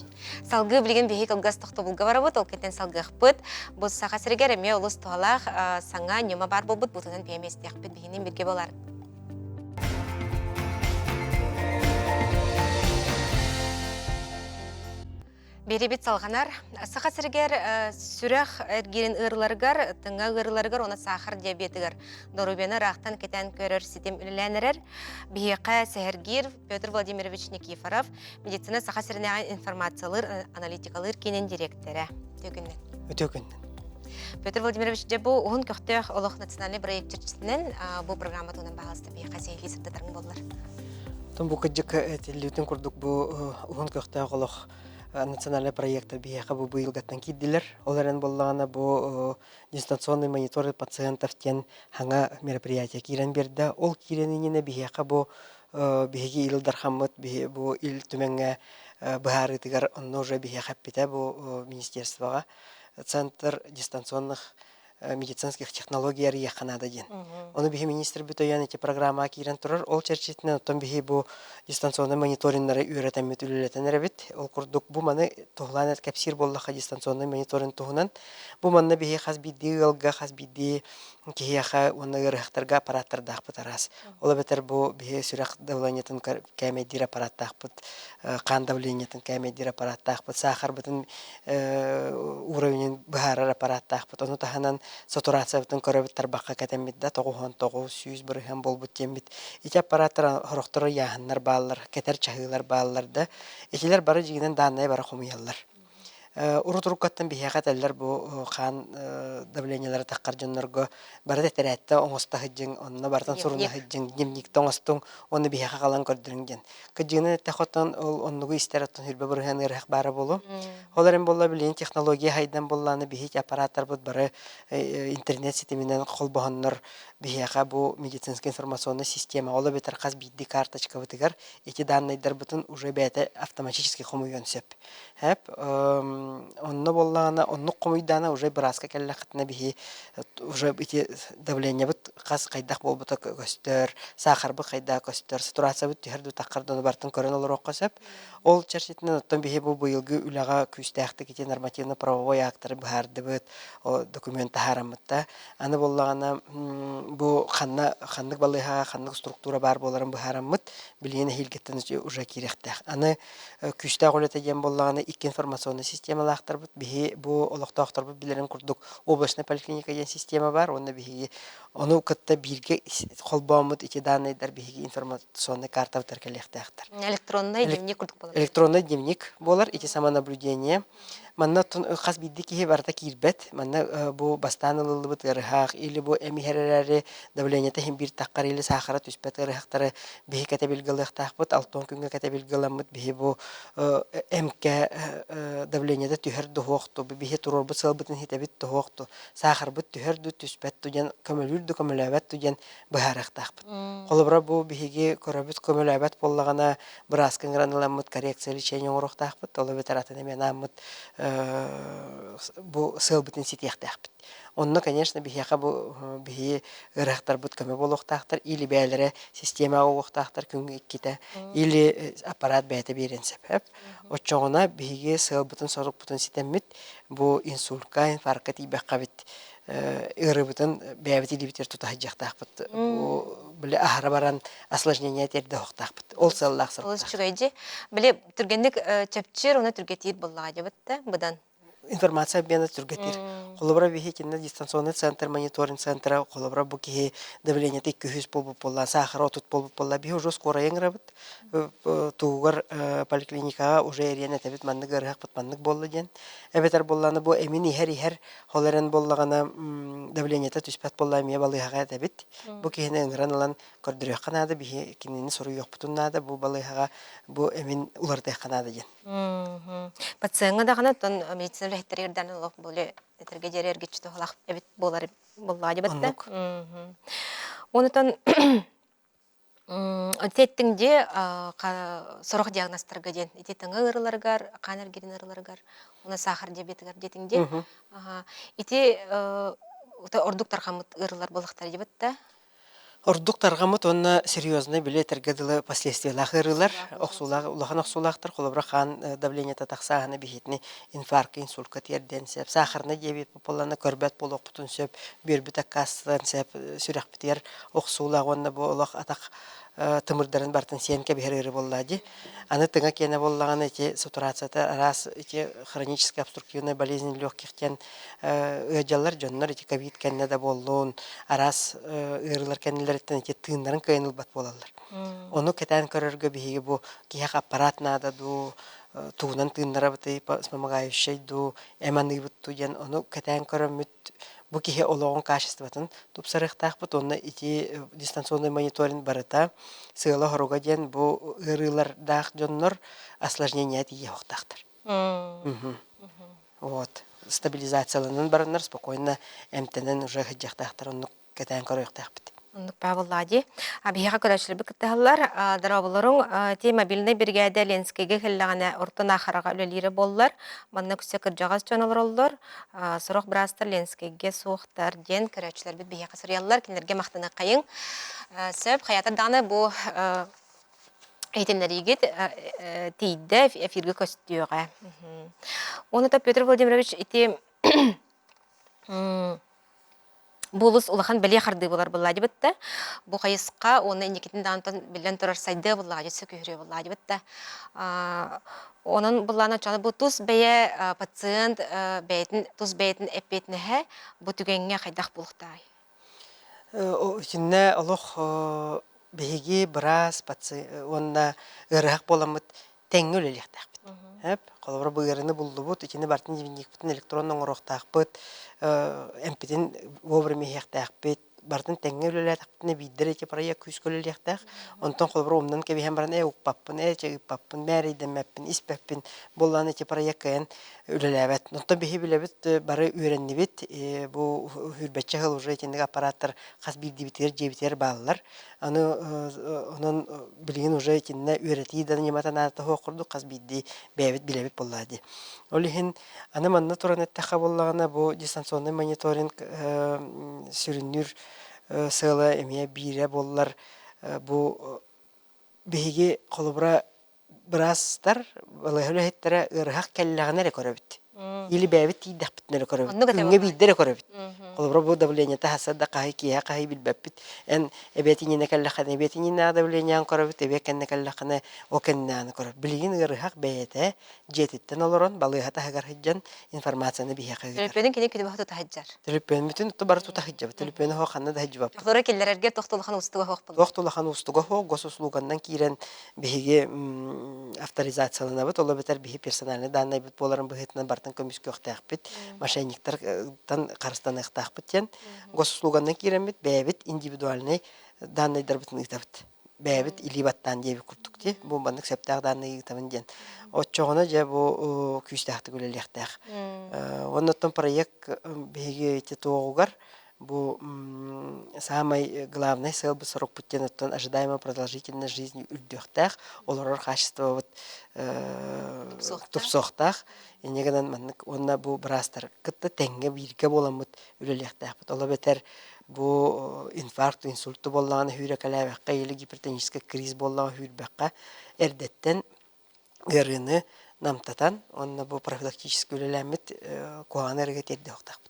Салгыы билигин биһиги кылгас тохтобулга барабыт, ол кэнниттэн салгыахпыт. Бу Саха сиригэр эмиэ олус туһалаах саҥа ньыма баар буолбут, бутунан биһиэм истиэхпит, биһинин биргэ болар. Биэрибит салҕанар. Саха сиригэр сүрэх эргиирин ыарыыларыгар, тыҥа ыарыыларыгар уонна саахар диабетыгар доруобуйаны ыраахтан кэтээн көрөр ситим үлэлээн эрэр. Биһиэхэ сэһэргиир Петр Владимирович Никифоров, медицина Саха сиринээҕи информациялыыр аналитикалыыр киинин дириэктэрэ. Үтүө күннэн. Үтүө күннэн. Петр Владимирович, дьэ бу уһун көхтөөх олох национальный проект чэрчитинэн бу программа туһунан баһаалыста биһиэхэ сиһилии сырдатарыҥ буоллар. Тон бу кырдьык этиллибитин курдук бу уһун көхтөөх олох национальный проекта биһиэхэ бу быйылгаттан киирдилэр. Ол эрэн буоллаҕына бу дистанционный мониторинг пациентов диэн хаҥа мероприятие киирэн биэрдэ. Ол киирэн иннинэ биһиэхэ бу биһиги Ил Дархаммыт бу Ил Түмэҥҥэ быһаарыытыгар онно уже биһиэхэ эппитэ бу министерствоҕа центр дистанционных медицинских технологий арыйыахха наада диэн. Ону биһи министрбит өйөөн ити программаҕа киирэн турар. Ол чэрчитинэн оттон биһи бу дистанционный мониториннары үөрэтэммит үлэлэтэн эрэбит. Ол курдук бу маны туһулаан кэпсиир буоллахха дистанционный мониторинг туһунан бу манна биһи хас биирдии ыалга, хас биирдии киһиэхэ уонна ыарыһахтарга аппараттардаахпыт араас. Ол эбэтэр бу биһи сүрэх давлениетын кээмэйдиир аппараттаахпыт, хаан давлениетын кээмэйдиир аппараттаахпыт, саахарбытын уровенин быһаарар аппараттаахпыт. Ону таһынан сатурациябытын көрөбүт тарбахха кэтэммит да 99 100% буолбут диэммит. Ити аппараттар сорохторо ыйааһыннар бааллар, кэтэр чаһыылар бааллар да. Итилэр бары дьиҥинэн дааннайы бары хомуйаллар. Урут-уруккаттан биһиэхэ этэллэр бу хаан давлениелара таххар дьоннорго бары тэтэрээттэ оҥосто сылдьыҥ, онно барытын суруна сылдьыҥ, дневникте оҥостуҥ уонна биһиэхэ хаалан көрдөрүҥ диэн. Кырдьыгынан эттэххэ оттон ол оннугу истэр оттон хүрбэ бырыһыан ыарыһах баара буолуо. Ол эрэн буолла билигин технология сайдан буоллаҕына биһиги аппараттарбыт бары интернет ситиминэн холбоһоннор биһиэхэ бу медицинскэй информационнай система ол эбэтэр хас биирдии карточкабытыгар ити даннайдарбытын уже бэйэтэ автоматически хомуйуон сөп. Һэп, онно буоллаҕына, оннук хомуйдаана уже бырааска кэллэххитинэ биһи уже ити давлениебыт хас хайдах буолбута көстөр, саахарбыт хайдах көстөр, сатурациябыт түһэр дуу таххар дуу барытын көрөн олоруохха сөп. Ол чэрчитинэн оттон биһи бу быйылгы үлэҕэ күүстээхтик ити нормативно-правовой актары быһаардыбыт, документ таһаараммыт да. Аны буоллаҕына бу ханна ханнык балыыһаҕа ханнык структура баар буоларын быһаараммыт, билигин эһиилгиттэн уже киириэхтээх. Аны күүстээх үлэтэ диэн буоллаҕына икки информационнай системалаахтарбыт. Биһи бу олохтоохторбут билэрин курдук областная поликлиника диэн система бар уонна биһиги ону кытта бииргэ холбооммут ити данныйдар биһиги информационнай картабытыгар кэлиэхтээхтэр. Электронный дневник курдук буолар. Электронный дневник буолар, ити самонаблюдение. Манна хас биирдии киһи барыта киирбэт. Манна бу бастаан ылыллыбыт ыарыһах или бу эм иһэр эрээри давлениета иһин биир таххар или саахара түспэт ыарыһахтары биһи кэтэбилгэ ылыахтаахпыт. Алтан күҥҥэ кэтэбилгэ ыламмыт биһи бу эмкэ давлениета түһэр дуһуохту, биһи туруорбут сыалбытын иһитэбит туһуохту, саахарбыт түһэр ду түспэт ду диэн көмөлүүр ду көмөлөөбөт ду диэн быһаарыахтаахпыт. Холобура бу биһиги көрөбүт көмөлөөбөт буоллаҕына бырааска ыҥыран ыламмыт коррекция лечение оҥоруохтаахпыт, ол эбэтэр атын эмиэ анааммыт бу сыалбытын ситиэхтээхпит. Онно, конечно, биһиэхэ бу биһи ыарахтарбыт көмө буолуохтаахтар, или бэйэлэрэ систиэмэҕэ угуохтаахтар күҥҥэ иккитэ, или аппарат бэйэтэ биэриэн сөп. Оччоҕуна биһиги сыалбытын-сорукпутун ситэммит бу инсультка, инфаркка тиийбэххэ ыарыыбытын бэйэбит илиибитигэр тута сылдьыахтаахпыт. Бу били аһара баран осложнение тиэрдэ оһохтаахпыт. Ол сыаллаах Олус үчүгэй дии. Били түргэнник чэпчиир уонна түргэтиир буоллаҕа дьабыт да быдан. Информация обмена түргэтиир. Холобура биһи итиннэ дистанционный центр, мониторинг центра, холобура бу киһи давлениета 200 буолбут буолла, саахара 30 буолбут буолла, биһи уже скорая ыҥырабыт. Тугугар поликлиникаҕа уже эриэн этэбит маннык ыарыһахпыт маннык буолла диэн. Эбэтэр буоллаҕына бу эмин иһэр-иһэр Ол эрэн буоллаҕына давлениета түспэт буолла эмиэ балыыһаҕа этэбит. Бу киһини ыҥыран ылан көрдөрүөххэ наада, биһи кинини суруйуохпутун наада, бу балыыһаҕа бу эмин уларытыахха наада диэн. Пациеҥҥа даҕаны оттон медицина үлэһиттэригэр даҕаны олох более этэргэ диэри эргиччи туһалаах эбит буолар буоллаҕа дебатта. Онутан Эттиҥ дии сорох диагнозтарга диэн ити тыҥа ыарыыларыгар, хаан эргиирин ыарыыларыгар уонна саахар диабетыгар диэтиҥ дии. Ити ордук тарҕаммыт ыарыылар буоллахтара дибит да? Ордук тарҕаммыт уонна серьезный били этэргэ дылы последствиялаах ыарыылар, охсуулаах, улахан охсуулаахтар, холобура хаан давлениета тахсааһына биһиэтини инфаркт, инсультка тиэрдиэн сөп, сахарный диабет буоллаҕына көрбөт буолуохпутун сөп, бүөрбүт аккаастыан сөп, сүрэхпитигэр охсуулаах уонна бу олох атах тымырдарын барытын сиэн кэбиһэр ыарыы буоллаа дии. Аны тыҥа киэнэ буоллаҕына ити сатурацията араас ити хроническая обструктивная болезнь легких диэн ыалдьаллар дьоннор ити ковид кэннэ да буоллун араас ыарыылар кэннилэриттэн ити тыыннарын кыайан ылбат буолаллар. Ону кэтээн көрөргө биһиги бу киһиэхэ аппарат наада дуу, тугунан тыыннарабытый, вспомогающай дуу, эм аныыбыт дуу диэн ону кэтээн көрөммүт бу киһи олоҕун качествотын тупсарыахтаахпыт уонна ити дистанционный мониторинг барыта сыала-соруга диэн бу ыарыылардаах дьоннор осложнение тиийэ оһохтоохтор. Вот. Стабилизацияланан бараннар спокойно эмтэнэн уже сылдьыахтаахтар оннук кэтээн көрүөхтээхпит. Оннук Павел дии. Биһиэхэ көрөөччүлэрбит кыттыһаллар. Дорооболоруҥ, ти мобильнай биригээдэ Ленскэйгэ кэллэҕинэ Орто Наахараҕа үлэлиирэ буоллар. Манна үксэ кырдьаҕас дьон олороллор. Сорох быраастар Ленскэйгэ суохтар диэн көрөөччүлэрбит биһиэхэ суруйаллар. Кинилэргэ махтаныаххайыҥ. Сөп, хайата даҕаны бу иһитиннэриигит тиийдэ, эфиргэ көстүөҕэ. Уонна Петр Владимирович ити Бу олус улахан бэлиэ хардыы буолар буоллаадьыбыт да, бу хайысха уонна инникитин даҕантан биллэн турар сайдыа буоллаҕа өссө күүһүрүө буоллаадьыбыт да. Онон былаана оччоҕуна бу тус бэйэ пациент бэйэтин тус бэйэтин эппиэтинэһэ бу түгэҥҥэ хайдах буолуохтааҕый? Итиннэ олох биһиги быраас уонна ыарыһах буоламмыт тэҥҥэ үлэлиэхтээхпит. Эп, холобура бу ыарыыны буллубут, итини барытын дневникпитин электронно оҥоруохтаахпыт, эмпитин вовремя иһиэхтээхпит, барытын тэҥҥэ үлэлээтэхпитинэ биирдэр ити проект күүскэ үлэлиэхтээх. Онтон холобура умнан кэбиһэн баран ээ укпаппын, ээ чэ ыыппаппын, мээрэйдэммэппин, испэппин буоллаҕына ити проект кыайан үлэлээбэт. Онтон биһи билэбит бары үөрэннибит, бу сүүрбэччэ сыл уже итинник аппараттар хас биирдиибитигэр дьиэбитигэр бааллар. Аны онон билигин уже итиннэ үөрэтии да ньымата наадата суох курдук хас биирдии бэйэбит билэбит буоллаҕа дии. Ол иһин аны манна туран эттэххэ буоллаҕына бу дистанционный мониторинг сүрүннүүр сыала эмиэ биирэ буоллар бу биһиги холобура быраастар, балыыһа үлэһиттэрэ ыарыһах кэллэҕинэ эрэ көрөбүт. Или бэйэбит тиийдэхпитинэ эрэ көрөбүт. Күҥҥэ биирдэ эрэ көрөбүт. Холобура бу давлениета хаса да хаһый киэһэ хаһый билбэппит. Эн эбиэтинньинэ кэллэххинэ эбиэтинньинээҕи давлениеҕын көрөбүт, эбиэт кэннэ кэллэххинэ ол кэннээҕини көрөр. Билигин ыарыһах бэйэтэ дьиэтиттэн олорон балыыһа таһыгар сылдьан информацияны биһиэхэ ыытар. Төлөпүөнүн кини күнү тута сылдьар. Төлөпүөнмүтүн бары тута сылдьабыт. Төлөпүөнү хоһ ханна да сылдьыбаппыт. Олору киллэрэргэ туох да улахан уустуга суох Туох да улахан уустуга суох госуслуганнан киирэн биһиги авторизацияланабыт, ол эбэтэр биһи персональный даннайбыт буоларын быһыытынан барытын көмүскүөхтээхпит, мошенниктартан харыстаныахтаахпыт диэн госуслуганнан киирэммит бэйэбит индивидуальнай даннайдарбытын ыытабыт. Бэйэбит илии баттаан диэбит курдук дии, бу маннык сөптөөх даннай ыытабын диэн. Оччоҕуна дьэ бу күүстээхтик үлэлиэхтээх. Уонна оттон проект биһиги ити туоҕугар Бу саамай главнай сыалбыт сорукпут диэн оттон ожидаемая продолжительность жизни үрдүөхтээх, олорор хаачыстыбабыт тупсуохтаах. Инньэ гынан маннык уонна бу быраастар кытта тэҥҥэ бииргэ буоламмыт үлэлиэхтээхпит. Ол эбэтэр бу инфаркт, инсульт буоллаҕына сүүрэкэлээбэххэ или гипертоническай криз буоллаҕына сүүрбэххэ эрдэттэн ыарыыны намтатан уонна бу профилактически үлэлээммит куһаҕан ыарыыга тиэрдэ уохтаахпыт.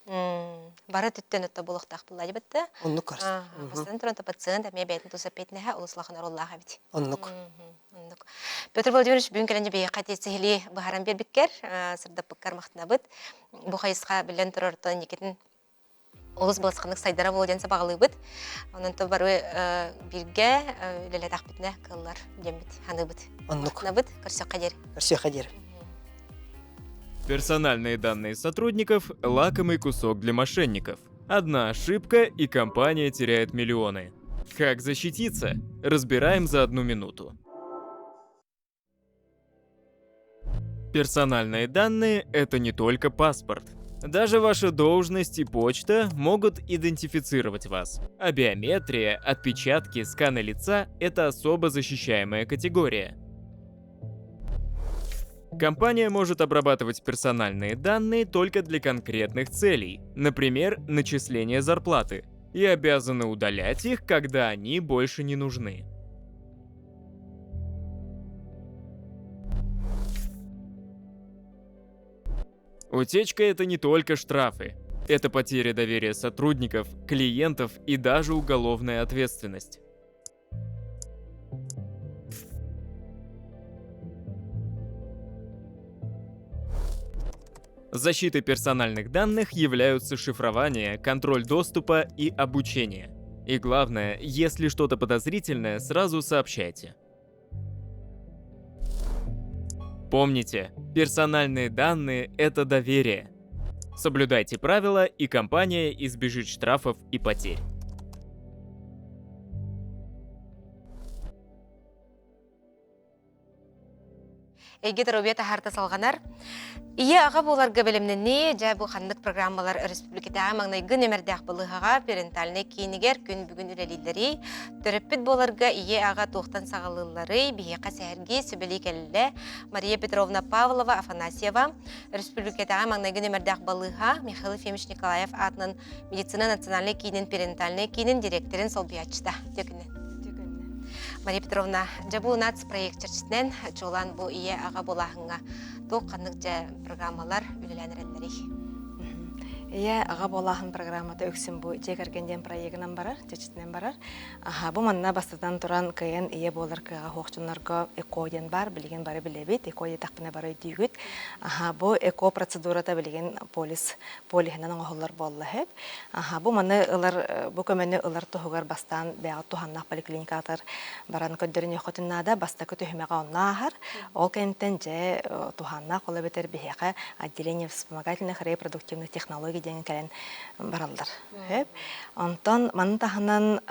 Бары түттэн өттө буолуохтаах буолла дибитте. Оннук көрс. Бастан туран пациент эмиэ бэйэтин тус эппиэтинэһэ олус улахан оруоллаах эбит. Оннук. Оннук. Петр Владимирович бүгүн кэлэн биһиэхэ сиһилии быһааран биэрбиккэр, сырдаппыккар махтанабыт. Бу хайысха биллэн турар инникитин олус балысханнык сайдара буолуо диэн сабаҕалыыбыт. Онон то бары бииргэ үлэлэтэхпитинэ кыаллар диэммит саныыбыт. Оннук. Набыт, көрсөххө диэри. Көрсүөххэ диэри. Персональные данные сотрудников – лакомый кусок для мошенников. Одна ошибка и компания теряет миллионы. Как защититься? Разбираем за одну минуту. Персональные данные – это не только паспорт. Даже ваша должность и почта могут идентифицировать вас. А биометрия, отпечатки, сканы лица – это особо защищаемая категория. Компания может обрабатывать персональные данные только для конкретных целей, например, начисление зарплаты, и обязаны удалять их, когда они больше не нужны. Утечка – это не только штрафы. Это потеря доверия сотрудников, клиентов и даже уголовная ответственность. Защитой персональных данных являются шифрование, контроль доступа и обучение. И главное, если что-то подозрительное, сразу сообщайте. Помните, персональные данные – это доверие. Соблюдайте правила, и компания избежит штрафов и потерь. Эйгэ доруобуйа таһаарта салҕанар. Ийэ аҕа буоларга бэлэмнэнии, дьэ бу ханнык программалар республикатааҕы маҥнайгы нөмэрдээх балыыһаҕа перинатальнай киинигэр күн бүгүн үлэлииллэрий, төрөппүт буоларга ийэ аҕа туохтан саҕалыылларый, биһиэхэ сэһэргии сүбэлии кэллэ Мария Петровна Павлова Афанасьева, республикатааҕы маҥнайгы нөмэрдээх балыыһа Михаил Ефимович Николаев аатынан медицина национальнай киинин перинатальнай киинин дириэктэрин солбуйааччыта. Үтүө Мария Петровна, дьэ бу нацпроект чэрчитинэн чуолаан бу ийэ аҕа буолааһыҥҥа туох ханнык дьэ программалар үлэлээн эрэллэрий? Ийэ аҕа буолааһын программата үксүн бу дьиэ кэргэн диэн проегынан барар, чэрчитинэн барар. Аха, бу манна бастатан туран кыайан ийэ буолар кыаҕа суох дьоннорго ЭКО диэн баар, билигин бары билэбит, ЭКО диэтэхпинэ бары өйдүүгүт. Аха, бу ЭКО процедурата билигин полис полиһынан оҥоһуллар буолла сөп. Аха, бу маны ылар, бу көмөнү ылар туһугар бастаан бэйэҕит туһаннаах поликлиникатар баран көрдөрүнүөххүтүн наада. Бастакы түһүмэҕэ онно ааһар. Ол кэнниттэн дьэ туһааннаах ол эбэтэр биһиэхэ отделение вспомогательных репродуктивных технологий диэн кэлэн бараллар. Сөп. Онтон маны таһынан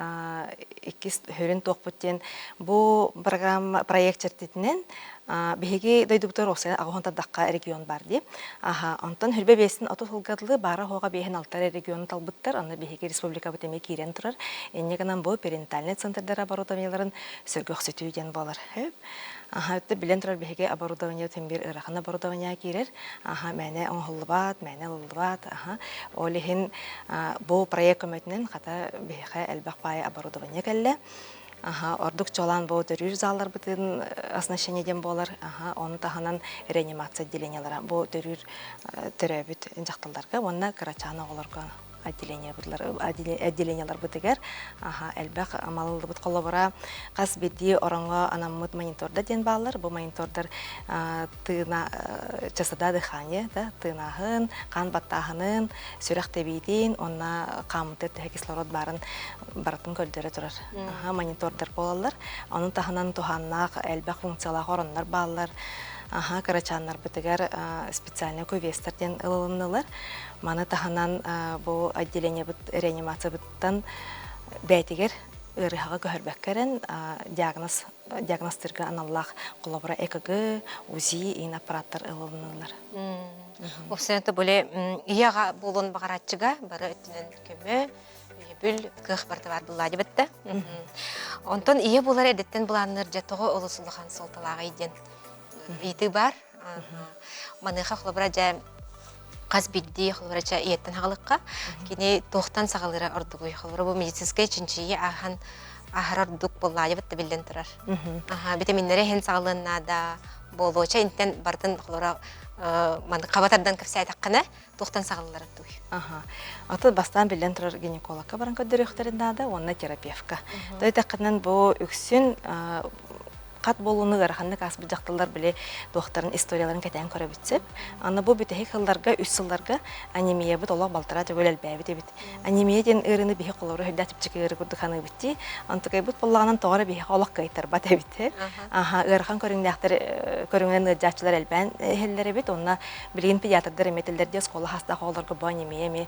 иккис сүрүн туохпут диэн бу программа проект чэрчитинэн биһиги дойдубутугар уопсайынан аҕыс уон регион бар дии. Аха, онтон хүрбэ биэстин 30 сылга дылы баара суоҕа биэһин алтар региону талбыттар, онно биһиги республикабыт эмиэ киирэн турар. Инньэ гынан бу перинатальнай центрдар оборудованиеларын сөргөхсүтүү диэн буолар. Аха, өттө билэн турар биһиги оборудование биир ыарахан оборудование киирэр. Аха, мээнэ оҥоһуллубат, мээнэ ылыллыбат. Аха, ол иһин бу проект көмөтүнэн хата биһиэхэ элбэх баай оборудование кэллэ. Аха, ордук чуолаан бу төрүүр залларбытын оснащение диэн буолар. Аха, ону таһынан реанимация отделениелара бу төрүүр төрөөбүт дьахталларга уонна кырачаан оҕолорго. Отделениеларбытыгар элбэх амалыллыбыт холобура хас биирдии ороҥҥо анаммыт монитордар диэн бааллар. Бу монитордар тыына частота дыхания да тыынааһын, хаан баттааһынын, сүрэх тэбиитин уонна хааммытыгар төһө кислород баарын барытын көрдөрө турар монитордар буолаллар. Ону таһынан туһааннаах элбэх функциялаах ороннор бааллар. Аха, кырачааннарбытыгар специальный кувестар диэн ылылыннылар. Маны таһынан бу отделениебыт реанимациябыттан бэйэтигэр ыарыһаҕы көһөрбөккө эрэн диагноз диагностырга аналлаах холобура ЭКГ, УЗИ иин аппараттар ылылыннылар. Уопсайынан били ийэҕэ буолуон баҕарааччыга бары өттүнэн көмө, өйөбүл, кыах барыта баар буоллаа дебетте. Онтон ийэ буолар эрдэттэн былаанныр дьэ тоҕо олус улахан суолталааҕый диэн ыйытыы баар. Маныаха холобура дьэ хас биирдии холобура дьэ ийэттэн хаҕылыкка кини туохтан саҕалыыра ордугуй холобура бу медицинскэй чинчийии ааһан ааһар ордук буоллаайыбыт да биллэн турар. Аха витаминнэри иһэн саҕалыан наада буолуоча интэн барытын холобура маннык хаба тардан кэпсээтэххинэ туохтан саҕаллара туй. Аха. Аты бастаан биллэн турар гинекологка баран көрдөрүөхтэрин наада уонна терапевка. То этэххинэн бу үксүн хат буолууну ыараханнык ааспыт дьахталлар били туохтарын историяларын кэтээн көрөбүт сөп. Аны бу бүтэһик сылларга, үс сылларга анемиябыт олох балтараа төгүл элбээбит эбит. Анемия диэн ыарыыны биһи холобура үрдээх чэпчэки ыарыы курдук саныыбыт дии. Онтукайбыт буоллаҕынан тоҕо эрэ биһиэхэ олох кыайтарбат эбит. Аха, ыарахан көрүҥнээхтэр көрүҥүнэн ыалдьааччылар элбээн иһэллэр эбит. Онно билигин педиатрдар эмиэ этэллэр дии оскуола саастаах оҕолорго бу анемия эмиэ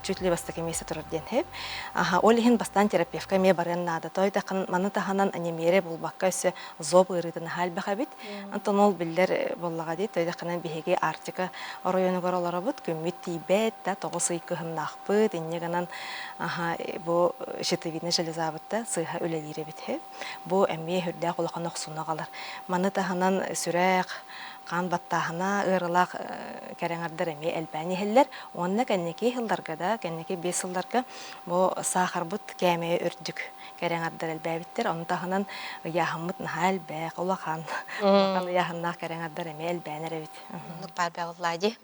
чуть ли бастакы миэстэ турар диэн иһип. Аха, ол иһин бастаан терапевка эмиэ барыан наада. Той маны таһынан анемия булбакка өссө зоб ыарыытын наһаа элбэх эбит. Онтон ол биллэр буоллаҕа дии. Той биһиги Арктика оройуонугар олоробут, күммүт тиийбэт да, 9 ый кыһыннаахпыт, инньэ гынан аха, бу щитовидный железабыт да сыыһа үлэлиир эбит. Бу эмиэ сүрдээх улахан охсууну аҕалар. Маны таһынан сүрэх, хаан баттааһына ыарыылаах кэрэҥэрдэр эмиэ элбээн иһэллэр. Уонна кэнники сылларга да, кэнники 5 сылларга бу саахарбыт кээмэйэ үрдүк кэрэҥэрдэр элбээбиттэр. Ону таһынан ыйааһыммыт наһаа элбэх, улахан, улахан ыйааһыннаах кэрэҥэрдэр эмиэ элбээн эрэбит. Оннук баар буолла дии.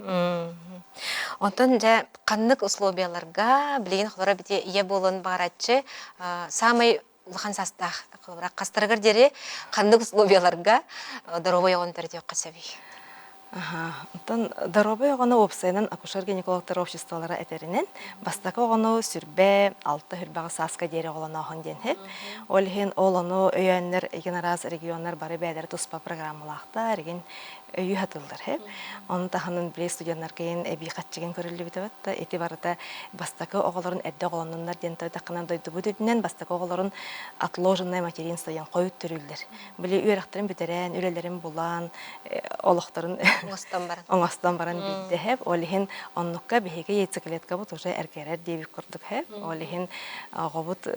Онтон дьэ ханнык условияларга билигин холоро бити ийэ буолуон баҕараччы саамай улахан саастаах холобура хастарыгар диэри ханнык условияларга доруобай оҕону төрөтүөххэ сөбүй? Онтон доруобай оҕону уопсайынан акушер-гинекологтар обществолара этэринэн бастакы оҕону сүрбэ алта сүрбэҕэ сааска диэри оҕолонооһун диэн иһит. Ол иһин ол ону өйөөннөр эгин араас регионнар бары бэйэлэрэ туспа программалаахтар, эгин өйүү сатыыллар иһит. Ону таһынан били студеннаргын эбии хаччыгын көрүллүбүтэ да ити барыта бастакы оҕолорун эрдэ оҕолоннуннар диэн тойдаххынан дойдубут үрдүнэн бастакы оҕолорун отложенное материнство диэн хойут төрүүллэр. Били үөрэхтэрин бүтэрэн, үлэлэрин булан, олохторун оҥостон баран оҥостон баран биирдэһэп. Ол иһин оннукка биһиги яйцеклеткабыт уже эргэрэр диэбит курдук хэп. Ол иһин оҕобут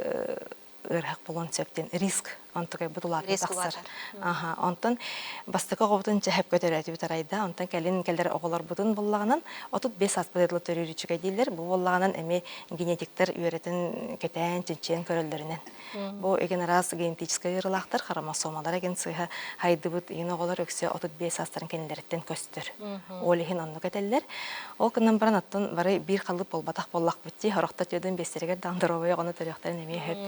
ыарыһах буолуон сөп диэн риск онтукайбыт улаатан тахсар. Аха, онтон бастакы оҕобутун чэһэп көтөрөөтүбүт арайда, онтон кэлин кэлэр оҕолорбутун буллаҕынан 35 сааспыт ыла төрүүр үчүгэй дииллэр. Бу буоллаҕынан эмиэ генетиктэр үөрэтэн, кэтээн, чинчийэн көрөллөрүнэн. Бу эгин араас генетическай ыарыылаахтар, хромосомалар эгин сыыһа хайдыбыт иин оҕолор өксө 35 саастарын кэннилэриттэн көстөр. Ол иһин оннук этэллэр. Ол гынан баран оттон бары биир халыып буолбатах буоллахпыт дии, сорохтор түөдүн биэстэригэр даҕаны доруобуйа оҕону төрүөхтэрин эмиэ сөп.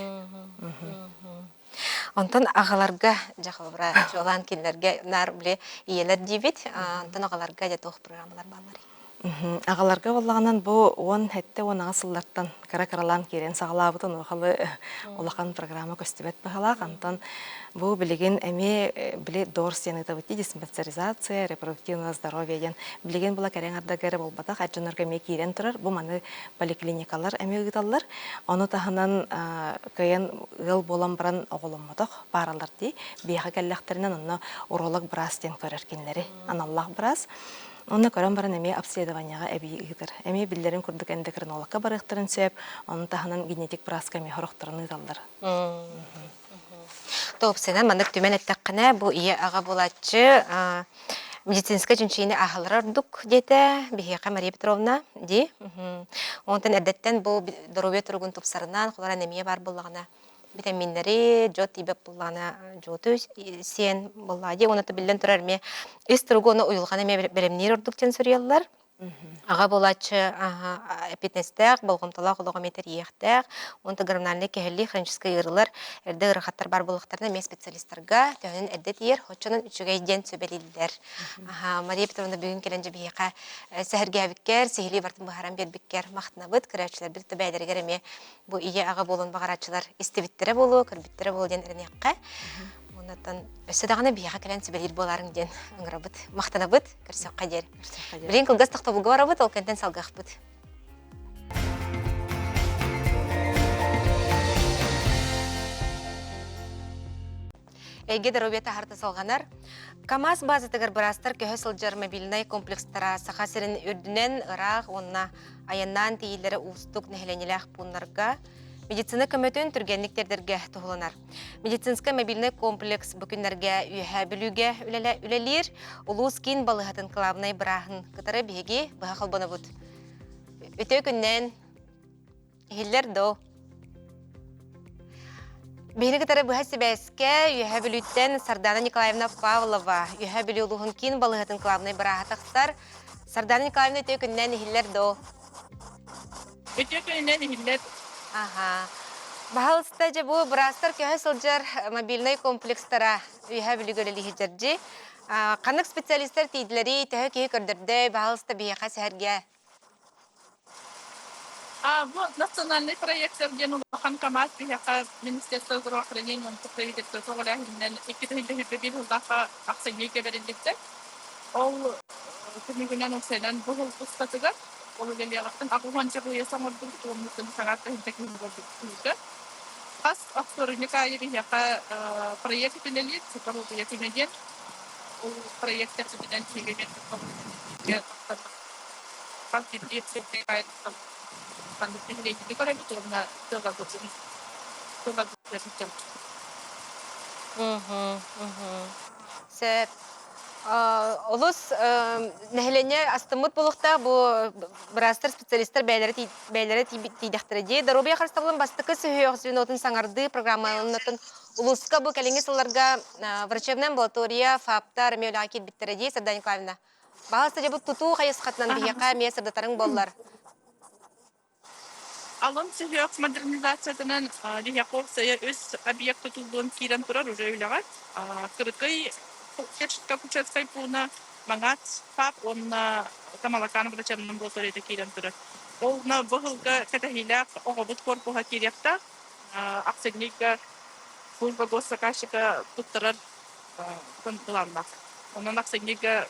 Онтон аҕаларга дьэ холобура чуолаан кинилэргэ наар били ийэлэр диибит, онтон аҕаларга дьэ туох программалар баалларый? Аҕаларга буоллаҕынан бу 17-18 сыллартан кыра-кыралаан киирэн саҕалаабыт онуохалы улахан программа көстүбэт быһалаах. Онтон бу билигин эмиэ били ДОРС диэн ыытабыт дии диспансеризация репродуктивного здоровья диэн билигин була кэрэҥ ардага эрэ буолбатах эр дьоннорго эмиэ киирэн турар. Бу маны поликлиникалар эмиэ ыыталлар. Ону таһынан кыайан ыал буолан баран оҕоломмотох пааралар дии. Биһиэхэ кэллэхтэринэн онно уролог быраас диэн көрөр кинилэри аналлаах быраас. Онно көрөн баран эмиэ обследованиеҕа эбии ыытар. Эмиэ биллэрин курдук эндокринологка барыахтарын сөп, ону таһынан генетик бырааска эмиэ сорохторун ыыталлар. Тоопсайынан маннык түмэн эттэххинэ, бу ийэ-аҕа буолааччы медицинскэй чинчийиини ааһаллара ордук диэтэ биһиэхэ Мария Петровна дии. Онтон эрдэттэн бу доруобуйа туругун тупсарынан, холорон эмиэ баар буоллаҕына витаминнэри, дьот тиийбэт буоллаҕына дьуоту сиэн буоллаҕа дии. Уонна биллэн турар эмиэ ис туругу уонна уйулҕаны эмиэ бэлэмниир ордук диэн суруйаллар. Аҕа буолааччы эппиэтинэстээх, болҕомтолоох олоҕу эмиэ тэрийиэхтээх. Уонна гормональнай кэһиллии, хроническай ыарыылар, эрдэ ыарахаттар баар буоллахтарына эмиэ специалистарга төһөнөн эрдэ тиийэр, оччонон үчүгэй диэн сүбэлииллэр. Мария Петровна бүгүн кэлэн дьэ биһиэхэ сэһэргээбиккэр, сиһилии барытын быһааран биэрбиккэр махтанабыт. Көрөөччүлэрбит да бэйэлэригэр эмиэ бу ийэ-аҕа буолуон баҕарааччылар истибиттэрэ буолуо, көрбүттэрэ буолуо диэн эрэниэххэ. Оннуттан өссө даҕаны биһиэхэ кэлэн сүбэлиир буолаарыҥ диэн ыҥырабыт. Махтанабыт. Көрсөххө диэри. Билигин кылгас тохтобулга барабыт, ол кэнтэн салгыахпыт. Эйгэ доруобуйата харта салҕанар. КАМАЗ базатыгар быраастар көһө сылдьар мобильнай комплекстара Саха сирин үрдүнэн ыраах уонна айаннаан тиийиллэрэ уустук нэһилиэнньэлээх пууннарга медицина көмөтүн түргэнник тиэрдэргэ туһуланар. Медицинскэй мобильнай комплекс бу күннэргэ Үөһээ Бүлүүгэ үлэлиир. Улуус киин балыыһатын кылаабынай бырааһын кытары биһиги быһа холбонобут. Үтүө күннэн! Иһиллэр доо? Биһиги кытары быһа сибээскэ Үөһээ Бүлүүттэн Сардана Николаевна Павлова, Үөһээ Бүлүү улууһун киин балыыһатын кылаабынай бырааһа тахсар. Сардана Николаевна үтүө күннэн иһиллэр доо? Үтүө күнүнэн иһиллэр. Аха. Баһалыста дьэ бу быраастар көһө сылдьар мобильнай комплекстара Үөһээ Бүлүүгэ үлэлии сылдьар дьи. Ханнык специалистар тиийдилэрий, төһө киһи көрдөрдөй, баһалыста биһиэхэ сэһэргээ. Бу национальный проектар диэн улахан КАМАЗ биһиэхэ Министерство здравоохранения уонна правительство көҕүлээһининэн 2021 сыллаахха ахсынньыга бэриллибитэ. Ол түмүгүнэн уксайынан бу сыл устатыгар ол үлэлиэҕиттэн 80 быйас оҥордубут уонна саҥа тыһыынча киһи буолбут. Хас оптуорунньук аайы биһиэхэ проект үлэлиир, Соколовия күнэ диэн. Ол проект чэрчитинэн биһиги хас биирдии ханнык нэһилиэнньэни көрөбүт уонна тыаларбытын тыаларбытын Сөп. Олус нэһилиэнньэ астыммыт буолуохтаах бу быраастар, специалистар бэйэлэрэ бэйэлэрэ тиийдэхтэрэ дии. Доруобуйа харыстабылын бастакы сүһүөх звенотун саҥардыы программаларынан улууска бу кэлиҥҥи сылларга врачебная амбулатория, ФАПтар эмиэ үлэҕэ киирбиттэрэ дии, Сардана Николаевна. Баҕа сылдьыбыт тутуу хайысхатынан биһиэхэ эмиэ сырдатарыҥ буоллар. Алын сүһүөх модернизациятынан Лихяков сайа үс объект тутуллуон киирэн турар уже үлэҕэ. Кырыкый Кучерскай пууна Маҥаас ФАП уонна Тамалакаан врачебнай амбулаторията киирэн турар. Ол бу сылга кэтэһиилээх оҕобут корпуһа киириэхтээх. Ахсынньыга служба госзаказчика туттарар былааннаах. Онон ахсынньыга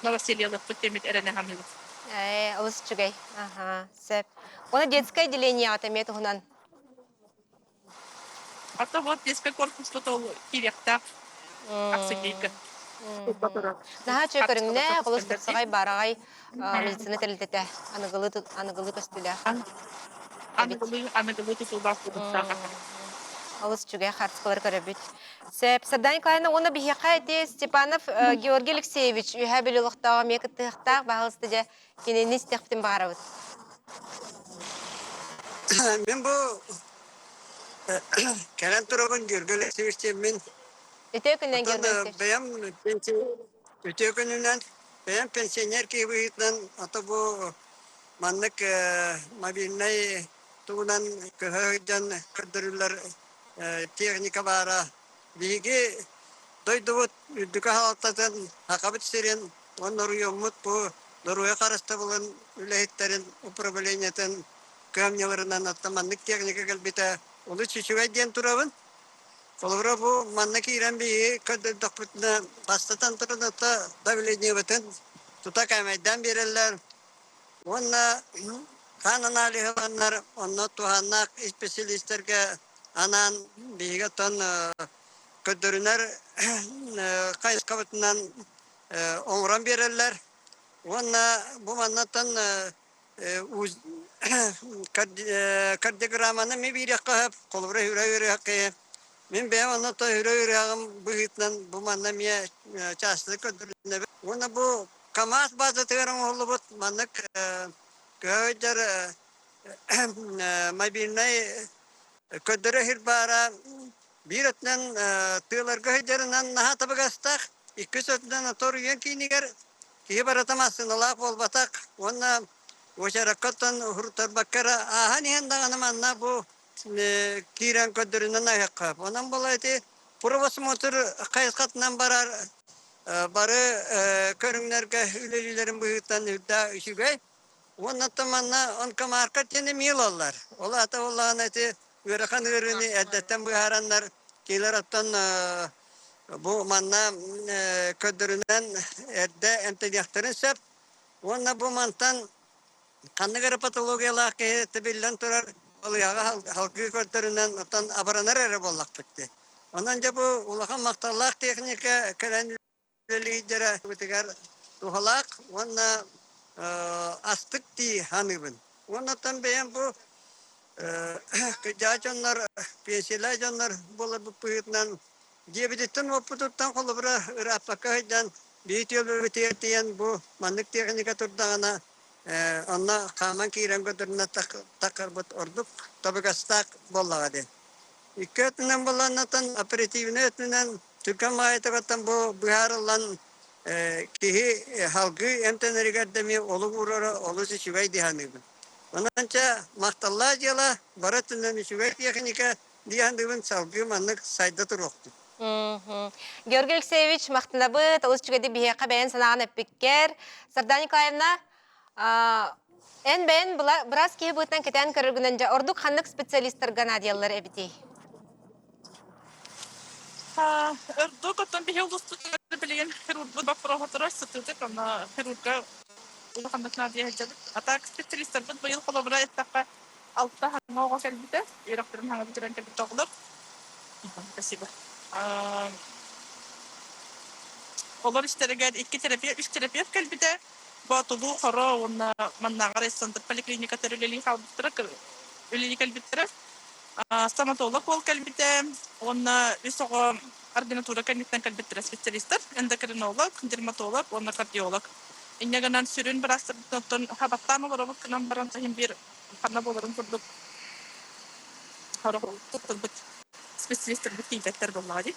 новоселиялыахпыт диэммит эрэнэ саныыбыт. Ээ, олус үчүгэй. Аха, сөп. Уонна детское отделениеҕа эмиэ туһунан. А то вот детский корпуспут ол киириэхтээх ахсынньыга. Наһаа үчүгэй көрүҥнээх, олус тупсаҕай, баараҕай медицина тэрилтэтэ аныгылыы аныгылыы көстүүлээх. Аныгылыы аныгылыы тутуулаах тутуктаах. Олус үчүгэй хаартыскалары көрөбүт. Сөп. Сардана Николаевна, уонна биһиэхэ ити Степанов Георгий Алексеевич Үөһээ Бүлүү олохтооҕо эмиэ кыттыһыахтаах. Баһылыста дьэ кинини истиэхпитин баҕарабыт. Мин бу кэлэн турабын Георгий Алексеевич диэммин. Үтүө күнүнэн Георгий Алексеевич. Бэйэм үтүө күнүнэн бэйэм пенсионер киһи быһыытынан ата бу маннык мобильнай тугунан көһө сылдьан көрдөрүллэр техника баара. Биһиги дойдубут үрдүкү салалтатын, Сахабыт сирин уонна оройуоммут бу доруобуйа харыстабылын үлэһиттэрин управлениетын кыамньыларынан оттон маннык техника кэлбитэ олус үчүгэй диэн турабын. Холобура бу манна киирэн биһиги көрдөрдөхпүтүнэ бастатан туран ото давлениебытын тута кээмэйдээн биэрэллэр уонна хаан аналиһыланнар онно туһааннаах исписэлиистэргэ анаан биһиги оттон көрдөрүнэр хайысхабытынан оҥорон биэрэллэр уонна бу маннаттан кардиограмманы эмиэ биэриэххэ сөп, холобура үрэ үөрүөххэ. Мин бэйэм онно үрэ үөрүөҕүм быһыытынан бу манна эмиэ чаастык көрдөрүнэбин. Уонна бу КАМАЗ базатыгар оҥоһуллубут маннык көһө мобильнай көрдөрө сир баара биир өттүнэн тыаларга сылдьарынан наһаа табыгастаах, иккис өттүнэн оторуйан киинигэр. Киһи барыта массыыналаах буолбатах уонна уочаракка оттон уһурутарбакка эрэ ааһан иһэн даҕаны манна бу киирэн көрдөрүнэн аһыахха. Онон була ити правосмотр хайысхатынан барар бары көрүҥнэргэ үлэлиилэрин быһыытынан үрдэ үчүгэй. Уонна манна онкомарка диэн эмиэ ылаллар. Ол аата буоллаҕына ити ыарахан ыарыыны эрдэттэн быһаараннар кинилэр оттон бу манна көрдөрүнэн эрдэ эмтэниэхтэрин сөп. Уонна бу мантан ханнык эрэ патологиялаах киһи тибиллэн турар балыыһаҕа салгыы көрдөрүнэн оттон абыранар эрэ буоллахпыт дии. Онон дьэ бу улахан махталлаах техника кэлэн үлэлиирдэрэ бытыгар туһалаах уонна астык дии саныыбын. Уоннаттан бэйэм бу кырдьаҕас дьоннор, пенсиялаах дьоннор буоларбыт быһыытынан дьиэбититтэн уоппутуттан холобура ырааппакка сылдьан биир түөлбэбитигэр тиийэн бу маннык техника турдаҕына онно хааман киирэн көрдөрүнэ таххарбыт ордук табыгастаах буоллаҕа дии. Икки өттүнэн буоллаҕына оперативнай өттүнэн Түргэн баҕайытыгыттан бу быһаарыллан киһи салгыы эмтэнэригэр да эмиэ олук уурара олус үчүгэй дии саныыбын. Онон чэ махталлаах дьыала, бары өттүнэн үчүгэй тиэхиньикэ дии саныыбын, салгыы маннык сайда туруохтун. Георгий Алексеевич, махтанабыт, олус үчүгэйдик биһиэхэ бэйэн санааҕын эппиккэр. Сардана Николаевна, эн бэйэн быраас киһи быһыытынан кэтээн көрөргүнэн дьэ ордук ханнык специалистарга наадыйаллар эбитий? Ордук оттон биһи улууспутугар билигин хирургбут боппуруоһа турар сытыытык, онно хирурга улаханнык наадыйа сылдьабыт. А так специалистарбыт быйыл холобура эттэххэ алта хаҥа оҕо кэлбитэ, үөрэхтэрин хаҥа бүтэрэн кэлбит оҕолор. Спасибо. Олор истэригэр икки терапевт, үс терапевт кэлбитэ. Боотулуу, Хоро уонна маннааҕар Эссентр поликлиниката үлэлии хаалбыттара, үлэлии кэлбиттэрэ. Стоматолог уол кэлбитэ уонна үс оҕо ординатура кэнниттэн кэлбиттэрэ специалистар, эндокринолог, дерматолог уонна кардиолог. Инньэ гынан сүрүн быраастарбытын оттон хабаттаан олоробут гынан баран иһин биир ханна буоларын курдук туттарбыт специалистарбыт тиийбэттэр буоллаҕа дии.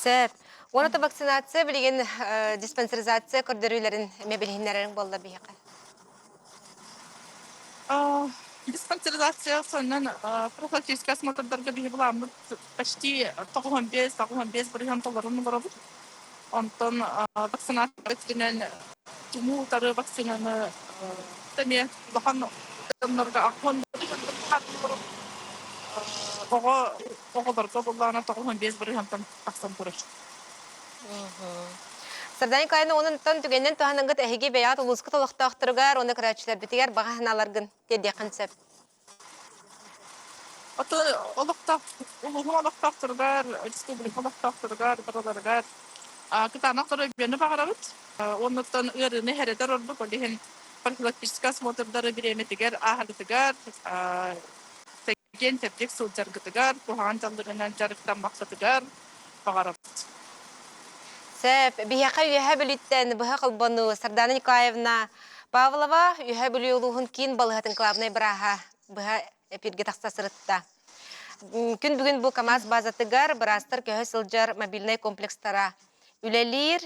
Сөп. Уонна вакцинация билигин диспансеризация көрдөрүүлэрин эмиэ билиһиннэрэриҥ буолла биһиэхэ. Диспансеризация сонун профилактическай осмотрдарга биһи былааммыт почти 95-95 бырыһыан толорун олоробут. Онтон вакцинация өттүнэн тумуу утары вакцинаны эмиэ улахан дьоннорго ахуон оҕо оҕолорго буллаҕына 95 бырыһыантан тахсан турар. Сардана Николаевна, онон түгэнинэн туһаныгыт эһиги бэйэҕит улуускут олохтоохторугар уонна көрөөччүлэрбитигэр баҕа санааларгын тиэрдиэххин сөп. Ото олохтоох улууһум олохтоохторугар, республика олохтоохторугар, барыларыгар кытаанах доруобуйаны баҕарабыт. Оннуттан ыарыыны хэрэтэр ордук, ол иһин профилактическай осмотрдары бириэмэтигэр ааһаргытыгар, чэгиэн чэбдик сылдьаргытыгар, куһаҕан дьаллыгынан дьарыктаммаккытыгар баҕарабыт. Сөп. Биһиэхэ Үөһээ Бүлүүттэн быһа холбонуу Сардана Николаевна Павлова Үөһээ Бүлүү улууһун киин балыыһатын кылаабынай бырааһа быһа эпиргэ тахса сырытта. Күн бүгүн бу КАМАЗ базатыгар быраастар көһө сылдьар мобильнай комплекстара үлэлиир.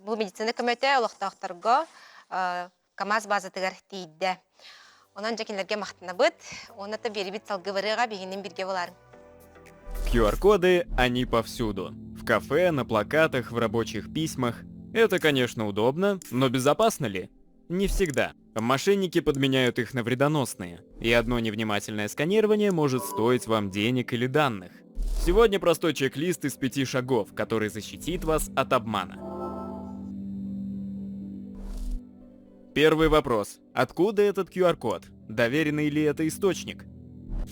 Бу медицина көмөтө олохтоохторго КАМАЗ базатыгар тиийдэ. Онон дьэ кинилэргэ махтанабыт. Уонна да биэрибит салгыы барыаҕа биһигинин биргэ булаарыҥ. QR-коды, они повсюду. В кафе, на плакатах, в рабочих письмах. Это, конечно, удобно, но безопасно ли? Не всегда. Мошенники подменяют их на вредоносные, и одно невнимательное сканирование может стоить вам денег или данных. Сегодня простой чек-лист из пяти шагов, который защитит вас от обмана. Первый вопрос. Откуда этот QR-код? Доверенный ли это источник?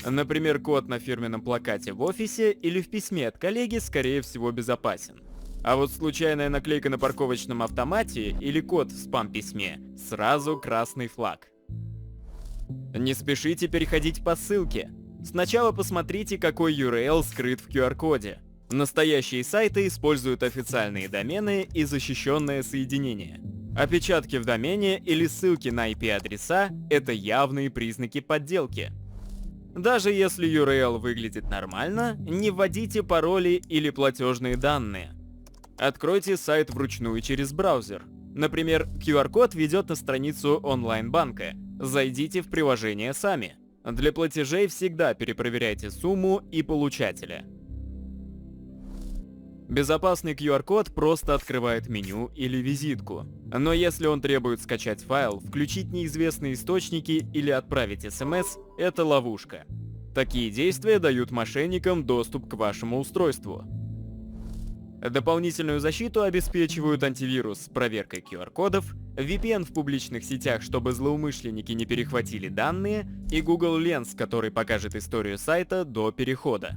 Например, код на фирменном плакате в офисе или в письме от коллеги, скорее всего, безопасен. А вот случайная наклейка на парковочном автомате или код в спам-письме – сразу красный флаг. Не спешите переходить по ссылке. Сначала посмотрите, какой URL скрыт в QR-коде. Настоящие сайты используют официальные домены и защищенное соединение. Опечатки в домене или ссылки на IP-адреса – это явные признаки подделки. Даже если URL выглядит нормально, не вводите пароли или платежные данные. Откройте сайт вручную через браузер. Например, QR-код ведет на страницу онлайн-банка. Зайдите в приложение сами. Для платежей всегда перепроверяйте сумму и получателя. Безопасный QR-код просто открывает меню или визитку. Но если он требует скачать файл, включить неизвестные источники или отправить смс, это ловушка. Такие действия дают мошенникам доступ к вашему устройству. Дополнительную защиту обеспечивают антивирус с проверкой QR-кодов, VPN в публичных сетях, чтобы злоумышленники не перехватили данные, и Google Lens, который покажет историю сайта до перехода.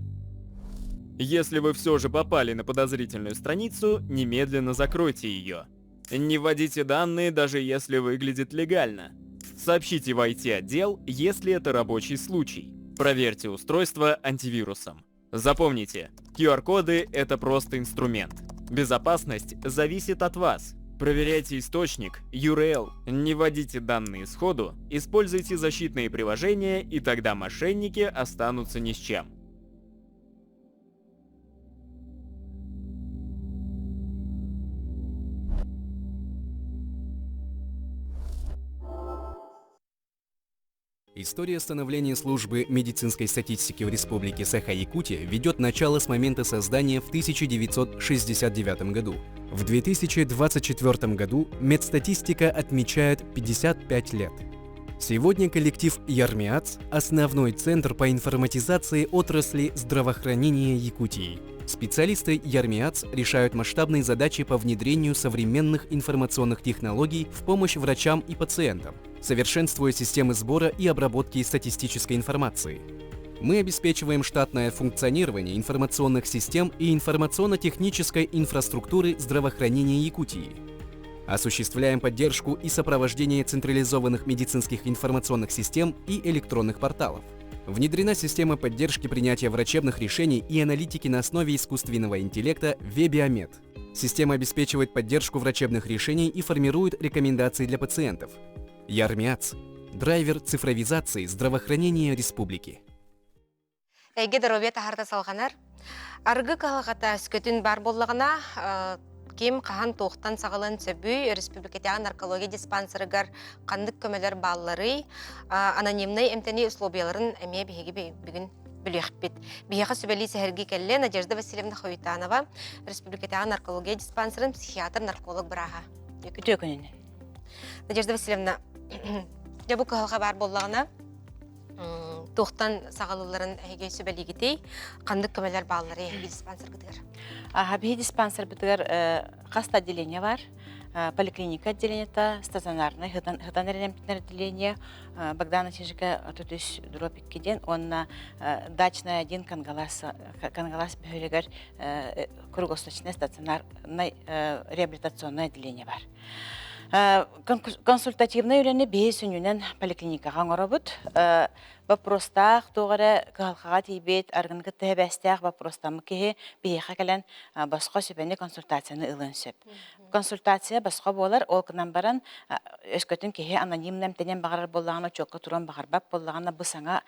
Если вы все же попали на подозрительную страницу, немедленно закройте ее. Не вводите данные, даже если выглядит легально. Сообщите в IT-отдел, если это рабочий случай. Проверьте устройство антивирусом. Запомните, QR-коды — это просто инструмент. Безопасность зависит от вас. Проверяйте источник, URL, не вводите данные сходу, используйте защитные приложения, и тогда мошенники останутся ни с чем. История становления службы медицинской статистики в Республике Саха-Якутия ведет начало с момента создания в 1969 году. В 2024 году медстатистика отмечает 55 лет. Сегодня коллектив ЯРМИАЦ – основной центр по информатизации отрасли здравоохранения Якутии. Специалисты ЯРМИАЦ решают масштабные задачи по внедрению современных информационных технологий в помощь врачам и пациентам, совершенствуя системы сбора и обработки статистической информации. Мы обеспечиваем штатное функционирование информационных систем и информационно-технической инфраструктуры здравоохранения Якутии. Осуществляем поддержку и сопровождение централизованных медицинских информационных систем и электронных порталов. Внедрена система поддержки принятия врачебных решений и аналитики на основе искусственного интеллекта Вебиомед. Система обеспечивает поддержку врачебных решений и формирует рекомендации для пациентов. ЯРМИАЦ – драйвер цифровизации здравоохранения республики. Эйгэ доруобуйа таһаарта салҕанар. Арыгы кыһалҕата өскөтүн баар буоллаҕына, ким хаһан туохтан саҕалыан сөбүй, өрөспүүбүлүкэтээҕи наркология диспансерыгар ханнык көмөлөр баалларый, анонимнай эмтэнии условияларын эмиэ биһиги бүгүн билиэхпит. Биһиэхэ сүбэлии сэһэргии кэллэ Надежда Васильевна Хоютанова, республикатааҕы наркология диспансерын психиатр-нарколог бырааһа. Үтүө күнүнэн. Надежда Васильевна, дьэ бу кыһалҕа баар буоллаҕына, туохтан саҕалыылларын эһиги сүбэлиигитий? Ханнык көмөлөр баалларый эһиги диспансергытыгар? Аха, биһи диспансербытыгар хас да отделение бар. Поликлиника отделениета, стационарный хытан эрэнэмтинэр отделение, Богдана Чижика 33 дробь 2 диэн, уонна Дачная 1 Кангалас, Кангалас бөһүөлэгэр круглосуточный стационарный реабилитационное отделение бар. Консультативнай үлэни биһи сүнньүнэн поликлиникаҕа оҥоробут. Боппуруостаах туох эрэ кыһалҕаҕа тиийбит, арыгыны кытта сибээстээх боппуруостаммыт киһи биһиэхэ кэлэн босхо сүбэни консультацияны ылыан сөп. Консультация босхо буолар, ол гынан баран өскөтүн киһи анонимно эмтэнэн баҕарар буоллаҕына, учуокка туруон баҕарбат буоллаҕына, бу саҥа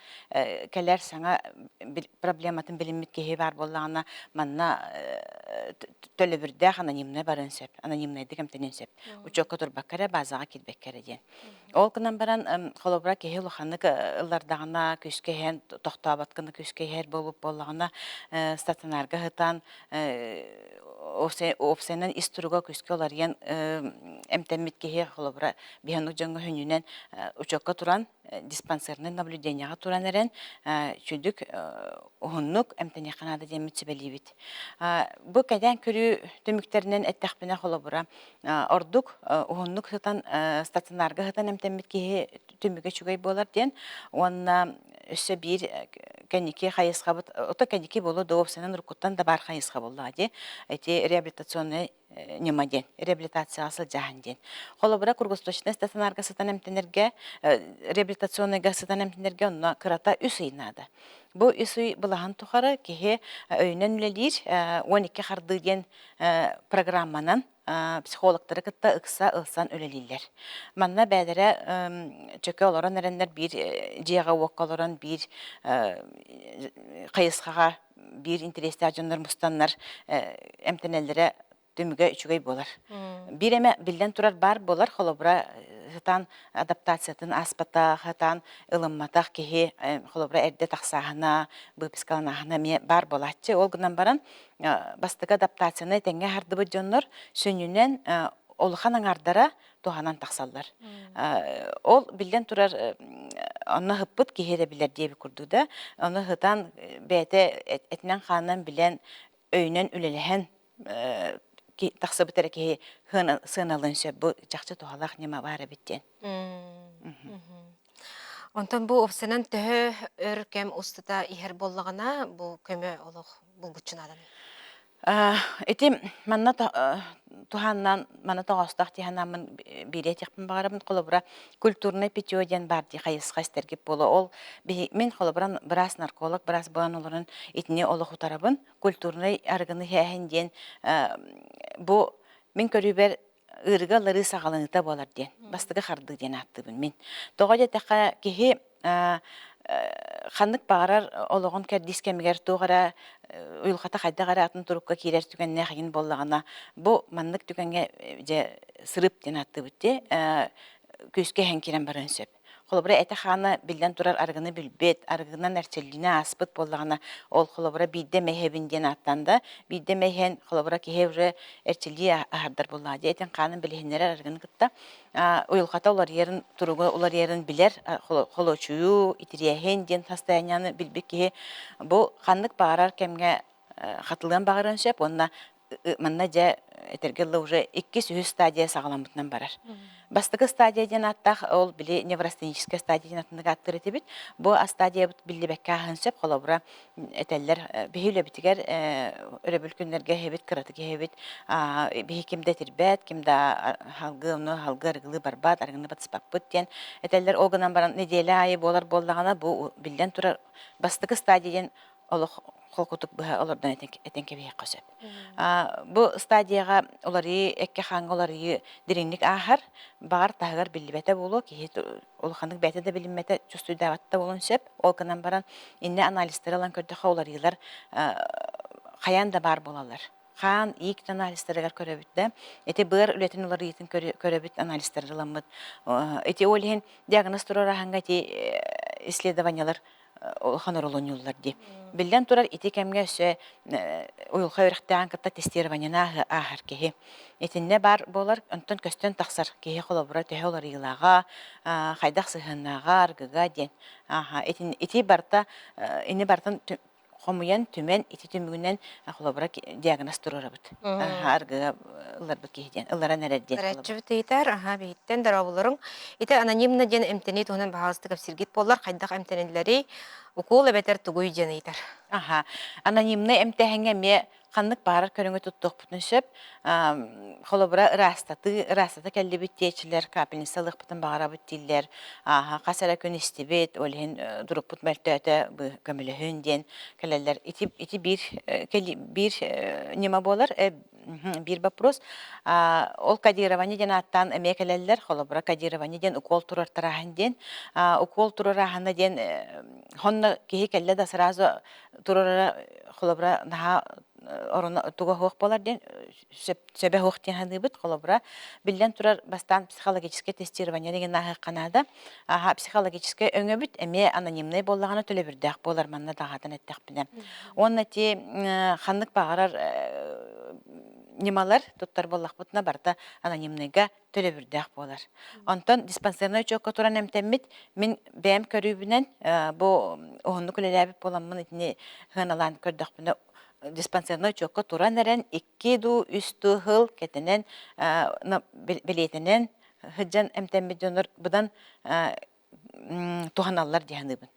кэлэр саҥа проблематын билиммит киһи баар буоллаҕына, манна төлөбүрдээх анонимнай барыан сөп, анонимнайдык эмтэниэн сөп. Учуокка турбакка эрэ, базаҕа киирбэккэ эрэ диэн. Ол гынан баран, холобура, киһи улаханнык ыллардаҕына, күүскэ иһэн, тохтообот гына күүскэ иһэр буолбут буоллаҕына, стационарга сытан, уопсайынан ис туруга күүскэ уларыйан эмтэммит киһи, холобура, биһаннык дьоҥҥо сүнньүнэн учуокка туран, диспансернай наблюдениеҕа туран эрэн, чүдүк уһуннук эмтэниэххэ наада диэммит сүбэлиибит. Бу кэтээн көрүү түмүктэринэн эттэхпинэ, холобура, ордук уһуннук сытан стационарга сытан эмтэммит киһи түмүгэ үчүгэй буолар диэн уонна өссө биир кэнники хайысхабыт ото кэнники буолуо да уопсайынан уруккуттан да баар хайысха буоллаҕа дии ити реабилитационнай ньыма диэн реабилитацияҕа сылдьаһан диэн холобура круглосуточнай стационарга сытан эмтэнэргэ реабилитационнайга сытан эмтэнэргэ онно кырата үс ый наада Бу үс ый былаһын тухары киһи өйүнэн үлэлиир 12 хардыы диэн программанан психологтары кытта ыкса ылсан үлэлииллэр. Манна бэйэлэрэ чөкө олорон эрэннэр биир дьиэҕэ-уокка олорон биир хайысхаҕа биир интэриэстээх дьоннор мустаннар эмтэнэллэрэ. түмүгэ үчүгэй буолар. Биир эмэ биллэн турар баар буолар, холобура, сатаан адаптациятын ааспатах, сатаан ылымматах киһи, холобура, эрдэ тахсааһына, выпискаланааһына эмиэ баар буолааччы. Ол гынан баран, бастакы адаптацияны тэҥҥэ аһардыбыт дьоннор сүнньүнэн улахан аҥаардара туһанан тахсаллар. Ол биллэн турар онно ыһыппыт киһи эрэ билэр диэбит курдук да, ону ыһытан бэйэтэ этинэн-хаанынан билэн, өйүнэн үлэлэһэн тахсыбыт эрэ киһи сыаналыан сөп бу чахчы туһалаах ньыма баар эбит диэн. Онтон бу уопсайынан төһө өр кэм устата иһэр буоллаҕына, бу көмө олох булгуччу нааданый? Ити манна туһааннаан манна тоҕоостоох дии санааммын биири этиэхпин баҕарабын. Холобура, культурнай питье диэн баар дии хайысха истэргит буолуо. Ол мин холобура быраас нарколог быраас буолан олорон итини олох утарабын. Культурнай арыгыны иһээһин диэн бу мин көрүүбэр ыарыыга ылларыы саҕаланыыта буолар диэн бастакы хардыы диэн ааттыыбын мин. Тоҕо диэтэххэ киһи ханнык баҕарар олоҕун кэрдиис кэмигэр туох эрэ уйулҕата хайдах эрэ атын турукка киирэр түгэннээх игин буоллаҕына бу маннык түгэҥҥэ дьэ сырып диэн ааттыыбыт дии күүскэ иһэн киирэн барыан сөп. Холобура, этэ-хаана биллэн турар арыгыны билбит, арыгынан эрчиллиини ааспыт буоллаҕына, ол холобура биирдэ эмэ иһэбин диэн ааттаан да, биирдэ эмэ иһэн, холобура, киһи уже эрчиллии аһардар буоллаҕа дии, этин-хаанын билиһиннэрэр арыгыны кытта уйулҕата уларыйарын, туруга уларыйарын билэр, холуочуйуу, итириэһин диэн состояниены билбит киһи бу ханнык баҕарар кэмҥэ хатылыан баҕарыан сөп уонна манна дьэ этэргэ дылы уже иккис үһүс стадия саҕаламмытынан барар. Бастакы стадия диэн ааттаах ол били неврастеническая стадия диэн атыннык ааттыыр этибит. Бу стадиябыт биллибэккэ ааһын сөп. Холобура, этэллэр биһи үлэбитигэр өрөбүл күннэргэ иһэбит, кыратык иһэбит, биһи ким да итирбэт, ким да халгы ону халгы арыгылыы барбат, арыгыны батыспаппыт диэн этэллэр. Ол гынан баран нэдиэлэ аайы буолар буоллаҕына, бу биллэн турар бастакы стадия диэн олох холкутук быһа олордон этэн кэбиһиэххэ сөп. Бу стадияҕа уларыйыы, эккэ-хааҥҥа уларыйыы дириҥник ааһар, баҕар таһыгар биллибэтэ буолуо, киһи улаханнык бэйэтэ да билиммэтэ, чувствуйдаабат да буолуон сөп. Ол гынан баран, иннэ анализтары ылан көрдөххө, уларыйыылар хайаан да баар буолаллар. Хаан, иик анализтарыгар көрөбүт да, ити быар үлэтин уларыйыытын көрөбүт анализтары ыламмыт. Ити ол иһин диагноз туруораһыҥҥа ити исследованиялар улахан оруолу дии. Биллэн турар, ити кэмҥэ өссө уйулҕа үөрэхтээҕин кытта тестированиены ааһар киһи. Итиннэ баар буолар, онтон көстөн тахсар киһи холобура төһө уларыйыылааҕа, хайдах сыһыаннааҕа, аргыга диэн. Ити барыта, ини барытын хомуйан, түмэн, ити түмүгүнэн холобура диагноз туруорабыт. Аргыга ылларбыт киһи диэн, ылларан эрэр диэн. Көрөөччүбүт ыйытар, аха, биһиттэн дорооболоруҥ. Ити анонимно диэн эмтэнии туһунан баһаалыста кэпсииргит буоллар, хайдах эмтэниллэрий, укуол эбэтэр тугуй диэн ыйытар. Аха, анонимнай эмтээһиҥҥэ эмиэ ханнык баарар көрүҥү туттуохпутун сөп. Холобура, ыраастатыы, ыраастата кэллибит диэччилэр капельница ылыахпытын баҕарабыт дииллэр. Ааһа, хас эрэ күн истибит, ол иһин дурукпут мөлтөөтө, көмөлөһүн диэн кэлэллэр. Ити, ити биир, биир ньыма буолар. Биир вопрос. Ол кодирование диэн ааттаан эмиэ кэлэллэр. Холобура, кодирование диэн укол туруортарааһын диэн. Укол туруорааһына диэн хонно киһи кэллэ да сразу туруорара холобура наһаа ороно туга суох буолар диэн сөбө суох диэн саныыбыт. Холобура, биллэн турар, бастаан психологическое тестирование деген ааһыахха наада. Аха, психологическай өҥөбүт эмиэ анонимнай буоллаҕына төлөбүрдээх буолар манна даҕатан эттэхпинэ. Уонна ти ханнык баҕарар ньымалар туттар буоллахпытына барыта анонимнайга төлөбүрдээх буолар. Онтон диспансернай учуокка туран эмтэммит мин бэйэм көрүүбүнэн бу уһуннук үлэлээбит буоламмын итини сыаналаан көрдөхпүнэ диспансернай учуокка туран эрэн икки дуу үс дуу сыл кэтэнэн бэлиэтэнэн сылдьан эмтэммит дьоннор быдан туһаналлар дии саныыбын.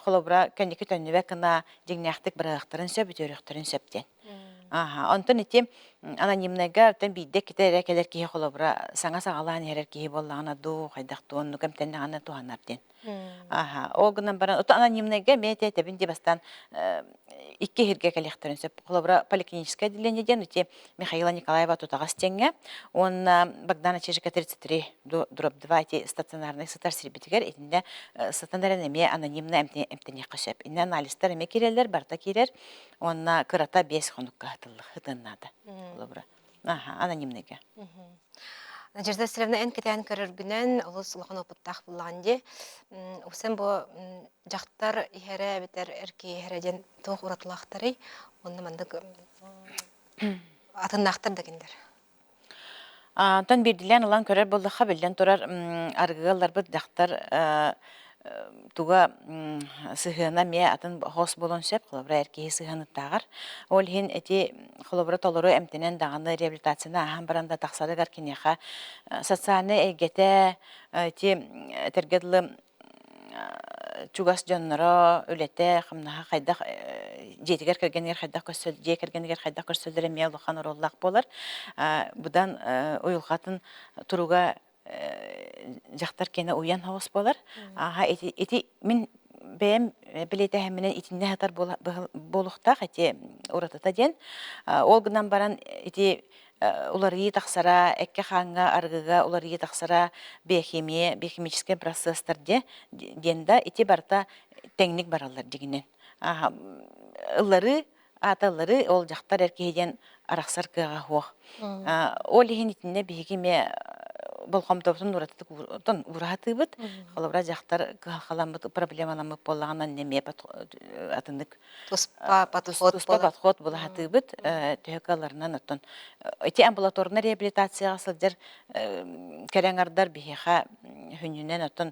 Холобура, кэнники төннүбэт гына дьиҥнээхтик быраһыахтарын сөп, үтүөрүөхтэрин сөп диэн. Онтон ити анонимнайга оттон биирдэ иккитэ эрэ кэлэр киһи холобура саҥа саҕалаан иһэрэр киһи буоллаҕына дуу, хайдах дуу, оннук эмтэннэҕинэ туһанар диэн. Аха, ол гынан баран, ото анонимнайга эмиэ этэбин дии бастаан икки иһиргэ кэлиэхтэрин сөп. Холобура, поликлиническое отделение диэн ити Михаила Николаева тутаҕас диэҥҥэ уонна Богдана Чижика 33 дробь 2 ити стационарнай сытар сирбитигэр итиннэ сытан эрэн эмиэ анонимно эмтэниэххэ сөп. Иннэ анализтар эмиэ киирэллэр, барыта киирэр уонна кырата 5 хонукка ыһытыллар, ыһытыан наада. Холобура. Аха, анонимныйга. Надежда Васильевна, эн кэтээн көрөргүнэн олус улахан опыттаах буллаҕын дии. Усэн бу дьахтар иһэрэ эбэтэр эр киһи иһэрэ диэн туох уратылаахтарый? Онно маннык атыннаахтар да кинилэр. Онтон биирдиилээн ылан көрөр буоллахха, биллэн турар, арыгыга ылларбыт дьахтар туга сыһыана эмиэ атын хос буолуон сөп, холобура, эр киһи сыһыаныттааҕар. Ол иһин ити холобура толору эмтэнэн даҕаны реабилитацияны ааһан баран да тахсарыгар киниэхэ социальнай эйгэтэ ити этэргэ дылы чугас дьонноро, үлэтэ, хамнаһа хайдах дьиэтигэр кэргэнигэр хайдах көрсөл дьиэ кэргэнигэр хайдах көрсөллөрө эмиэ улахан оруоллаах буолар. Быдан уйулҕатын туруга дьахтар киэнэ уйан соҕус буолар. Ааһа ити ити мин бэйэм бэлиэтээһимминэн итиннэ сытар буолуохтаах ити уратыта диэн. Ол гынан баран ити уларыйыы тахсара, эккэ-хааҥҥа, арыгыга уларыйыы тахсара, биохимия, биохимическай процесстар диэн да ити барыта тэҥник бараллар дьиҥинэн. Ылларыы, аата ылларыы, ол дьахтар эр киһи диэн арахсар кыаҕа суох. Ол иһин итиннэ биһиги эмиэ болҕомтобутун уратытык уураһатыыбыт. Холобура, дьахтар кыһалҕаламмыт, проблемаламмыт буоллаҕына, эмиэ атыннык туспа подход туспа подход булаһатыыбыт төһө кыалларынан оттон ити амбулаторнай реабилитацияҕа сылдьар кэрэ аҥардар биһиэхэ хүннүнэн оттон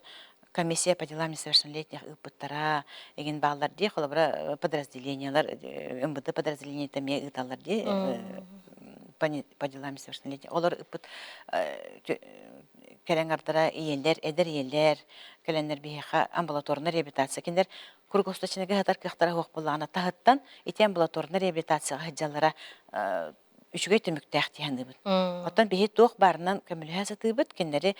комиссия по делам несовершеннолетних ыыппыттара игин бааллар дии холобура подразделениялар МВД подразделениета эмиэ ыыталлар дии по делам несовершеннолетних олор ыппыт кэрэ аҥардара ийэлэр эдэр ийэлэр кэлэннэр биһиэхэ амбулаторнай реабилитация кинилэр круглосуточныйга сытар кыахтара суох буоллаҕына таһыттан ити амбулаторнай реабилитацияҕа сылдьаллара үчүгэй түмүктээх дии саныыбын. Оттон биһи туох баарынан көмөлөһө сатыыбыт, кинилэри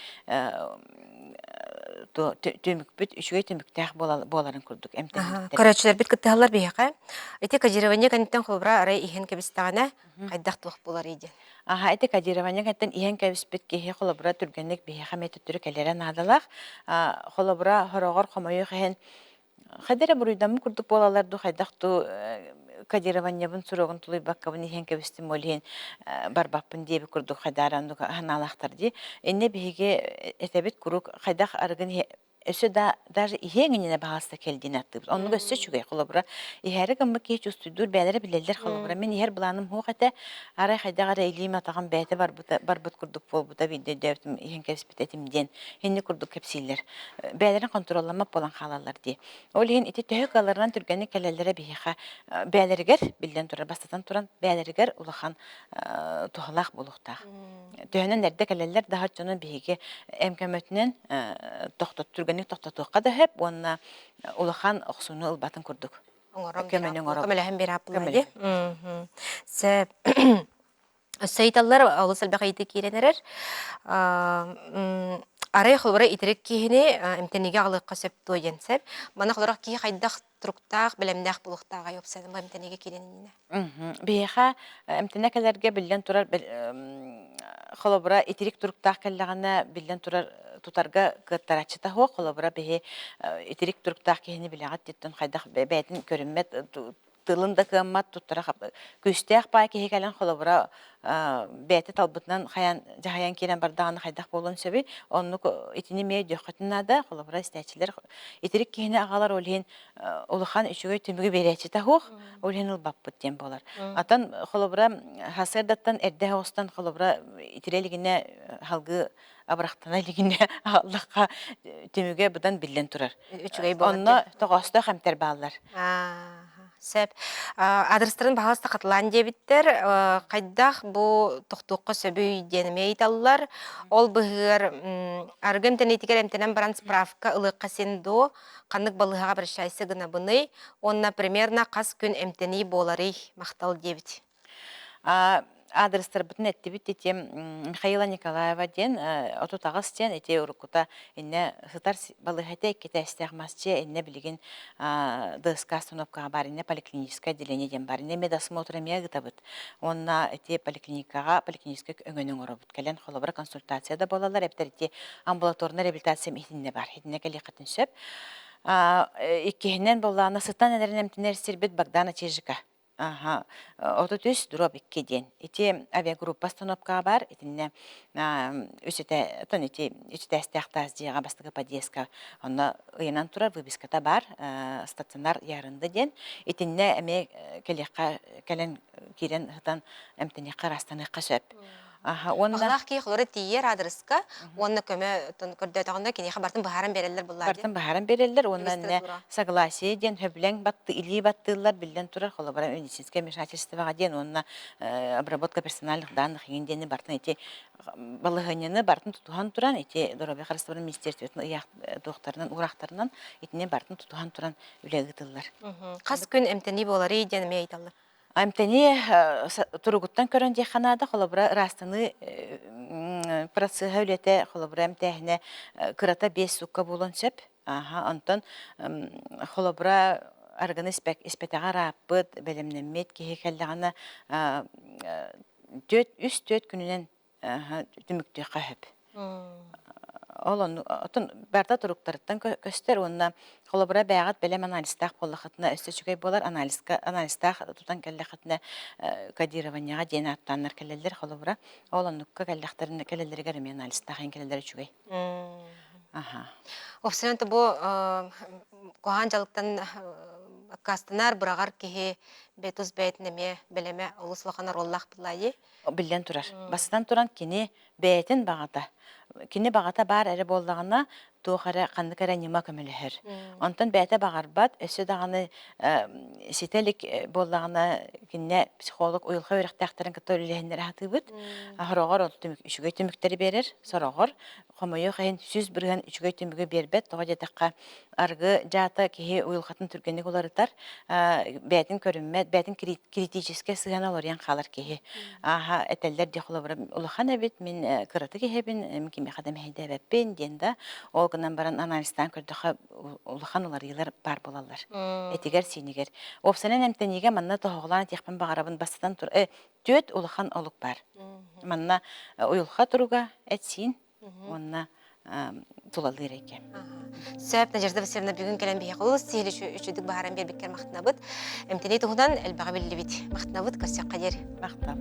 түмүкпүт үчүгэй түмүктээх буоларын курдук эмтэммиттэр. Көрөөччүлэрбит кыттыһаллар биһиэхэ. Ити кодирование кэнниттэн холобура арай иһэн кэбистэҕинэ хайдах туох буоларый диэн. Аха, ити кодирование кэнниттэн иһэн кэбиспит киһи холобура түргэнник биһиэхэ эмиэ төттөрү кэлэрэ наадалаах. Холобура хороҕор хомойуох иһин Хайда эрэ буруйдаммыт курдук буолаллар дуу, хайдах дуу кодированиебын суругун тулуйбаккабын иһэн кэбистим, ол иһин барбаппын диэбит курдук хайдааран санаалаахтар дии. Иннэ биһиги этэбит куруук хайдах арыгын өссө да даже иһиэҥ иннинэ баҕаста кэл диэн аттыыбыт. Оннук өссө үчүгэй холобура иһээри гыммыт киһи чувствуйдуур бэйэлэрэ билэллэр холобура мин иһэр былааным суох этэ арай хайдах эрэ илиим атаҕым бэйэтэ барбыта барбыт курдук буолбута биирдэ өйдөөбүтүм иһэн кэбиспит этим диэн инник курдук кэпсииллэр бэйэлэрин хонтуруолламмат буолан хаалаллар дии. Ол иһин ити төһө кыалларынан түргэнник кэлэллэрэ биһиэхэ бэйэлэригэр, биллэн турар, бастатан туран, бэйэлэригэр улахан туһалаах буолуохтаах. Төһөнөн эрдэ кэлэллэр да дьону биһиги эм көмөтүнэн тохтот, түргэнник тохтотуохха да сөп уонна улахан охсууну ылбатын курдук. Оҥорон Көмөнү оҥоробут. Көмөлөһөн биэрэппин Көмөлөһөн. Сөп. Өссө ыйыталлар, олус элбэх ыйытыы киирэн эрэр. Арай холобура итирик киһини эмтэниигэ аҕалыахха сөп дуо диэн сөп. Манна холобура киһи хайдах туруктаах, бэлэмнээх буолуохтааҕай уопсайынан эмтэниигэ киирэн иннинэ? Биһиэхэ эмтэнэ кэлэргэ биллэн турар холобура итирик туруктаах кэллэҕинэ биллэн турар тутарга кыаттарааччыта суох. Холобура биһи итирик туруктаах киһини билэҕит диттэн хайдах бэйэтин көрүммэт тылын да кыаммат туттара күүстээх баай киһи кэлэн холобура бэйэтэ талбытынан хайан дьаһайан киирэн бардаҕына хайдах буолуон сөбүй оннук итини эмиэ өйдүөххүтүн наада холобура истээччилэр итирик киһини аҕалар ол иһин улахан үчүгэй түмүгү биэрээччитэ суох ол иһин ылбаппыт диэн буолар атын холобура сарсыардаттан эрдэ оҕустан холобура итирэ илигинэ салгыы абырахтана илигинэ аҕаллахха түмүгэ быдан биллэн турар. Үчүгэй буолар. Онно тоҕоостоох эмтэр бааллар. Сөп. Адрестарын баһаалыста хатылаан диэбиттэр. Хайдах бу тохтуохха сөбүй диэн эмиэ ыйыталлар. Ол быһыгар арыгы эмтэниитигэр эмтэнэн баран справка ылыахха син дуо? Ханнык балыыһаҕа обращайся гынабыный? Уонна примерно хас күн эмтэнии буоларый? Махтал диэбит. Адрестарбытын эттибит ити Михаила Николаева диэн 38 диэн ити уруккута иннэ сытар балыыһата иккитээстээх мас дьиэ иннэ билигин ДСК остановкаҕа баар иннэ поликлиническое отделение диэн баар иннэ медосмотр эмиэ ыытабыт уонна ити поликлиникаҕа поликлиническай өҥөнү оҥоробут кэлэн холобура консультация да буолаллар эбэтэр ити амбулаторнай реабилитация итиннэ баар итиннэ кэлиэххитин сөп иккиһинэн буоллаҕына сытан эрэн эмтэнэр сирбит Богдана Чижика. Аха, 33 дробь 2 диэн. Ити авиагруппа остановкаҕа баар, итиннэ үс этэ, отон ити үс этээстээх таас дьиэҕэ бастакы подъездка онно ыйанан турар выписката баар, стационар Ярында диэн. Итиннэ эмиэ кэлиэххэ, кэлэн киирэн сытан эмтэниэххэ, ыраастаныахха сөп. Аха, уонна Баҕалаах киһи холоро тиийэр аадырыска уонна көмө көрдөөтөҕүнэ киниэхэ барытын быһааран биэрэллэр буллаа Барытын быһааран биэрэллэр уонна иннэ согласие диэн сөбүлэҥ батты илии баттыыллар биллэн турар холобура медицинское вмешательствоҕа диэн уонна обработка персональных данных иҥин диэни барытын ити балаһыанньаны барытын тутуһан туран ити доруобуйа харыстабылын министерствотын ыйаах туохтарынан уураахтарынан итини барытын тутуһан туран үлэ ыытыллар. Хас күн эмтэнии буоларый диэн эмиэ ыйыталлар. Эмтэнии туругуттан көрөн диэххэ наада, холобура, ыраастаныы процеһа үлэтэ, холобура, эмтээһинэ кырата 5 суукка буолуон сөп. Аха, онтон холобура, арыгыны испэтэҕэ ырааппыт, бэлэмнэммит киһи кэллэҕинэ 3-4 күнүнэн түмүктүөххэ сөп. Ол онну отон барыта туруктарыттан көстөр уонна холобура бэйэҕит бэлэм анализтаах буоллаххытына өссө үчүгэй буолар анализка анализтаах тутан кэллэххитинэ кодированиеҕа диэн ааттааннар кэлэллэр холобура ол оннукка кэллэхтэринэ кэлэллэригэр эмиэ анализтаах иһин кэлэллэр үчүгэй. Аха. Опсуйан бу куһаҕан дьалыктан аккаастанар быраҕар киһи бетус бэйэтин эмиэ бэлэмэ олус улахан оруоллаах буоллаайы. Биллэн турар. Бастатан туран, кини бэйэтин баҕата. Кини баҕата баар эрэ буоллаҕына, туох эрэ, ханнык эрэ ньыма көмөлөһөр. Онтон бэйэтэ баҕарбат, өссө даҕаны ситэ илик буоллаҕына, кинини психолог уйулҕа үөрэхтээхтэрин кытта үлэлэһиннэрэ сатыыбыт. Сороҕор ол түмүк үчүгэй түмүктэри биэрэр, сороҕор хомойуох иһин 100% үчүгэй түмүгү биэрбэт. Тоҕо диэтэххэ, арыгы дьаата киһи уйулҕатын түргэнник уларытар, бэйэтин көрүммэт, бэйэтин критическэй сыһыана уларыйан хаалар киһи. Ааһа этэллэр дии холобура улахан эбит, мин кыратык иһэбин, кимиэхэ да мэһэйдээбэппин диэн да, ол гынан баран анализтаан көрдөххө улахан уларыйыылар баар буолаллар. Этигэр-сиинигэр. Уопсайынан эмтэниигэ манна тоһоҕолоон этиэхпин баҕарабын бастатан тур түөрт улахан олук баар. Манна уйулҕа туруга, эт-сиин уонна тулалыыр эйгэ. Сөп, Надежда Васильевна бүгүн кэлэн биһиэхэ олус сиһили үчүгдүк баһаран биэрбиккэр махтанабыт. Эмтэнии туһунан элбэҕи биллибит. Махтанабыт, көрсөххө диэри. Махтал.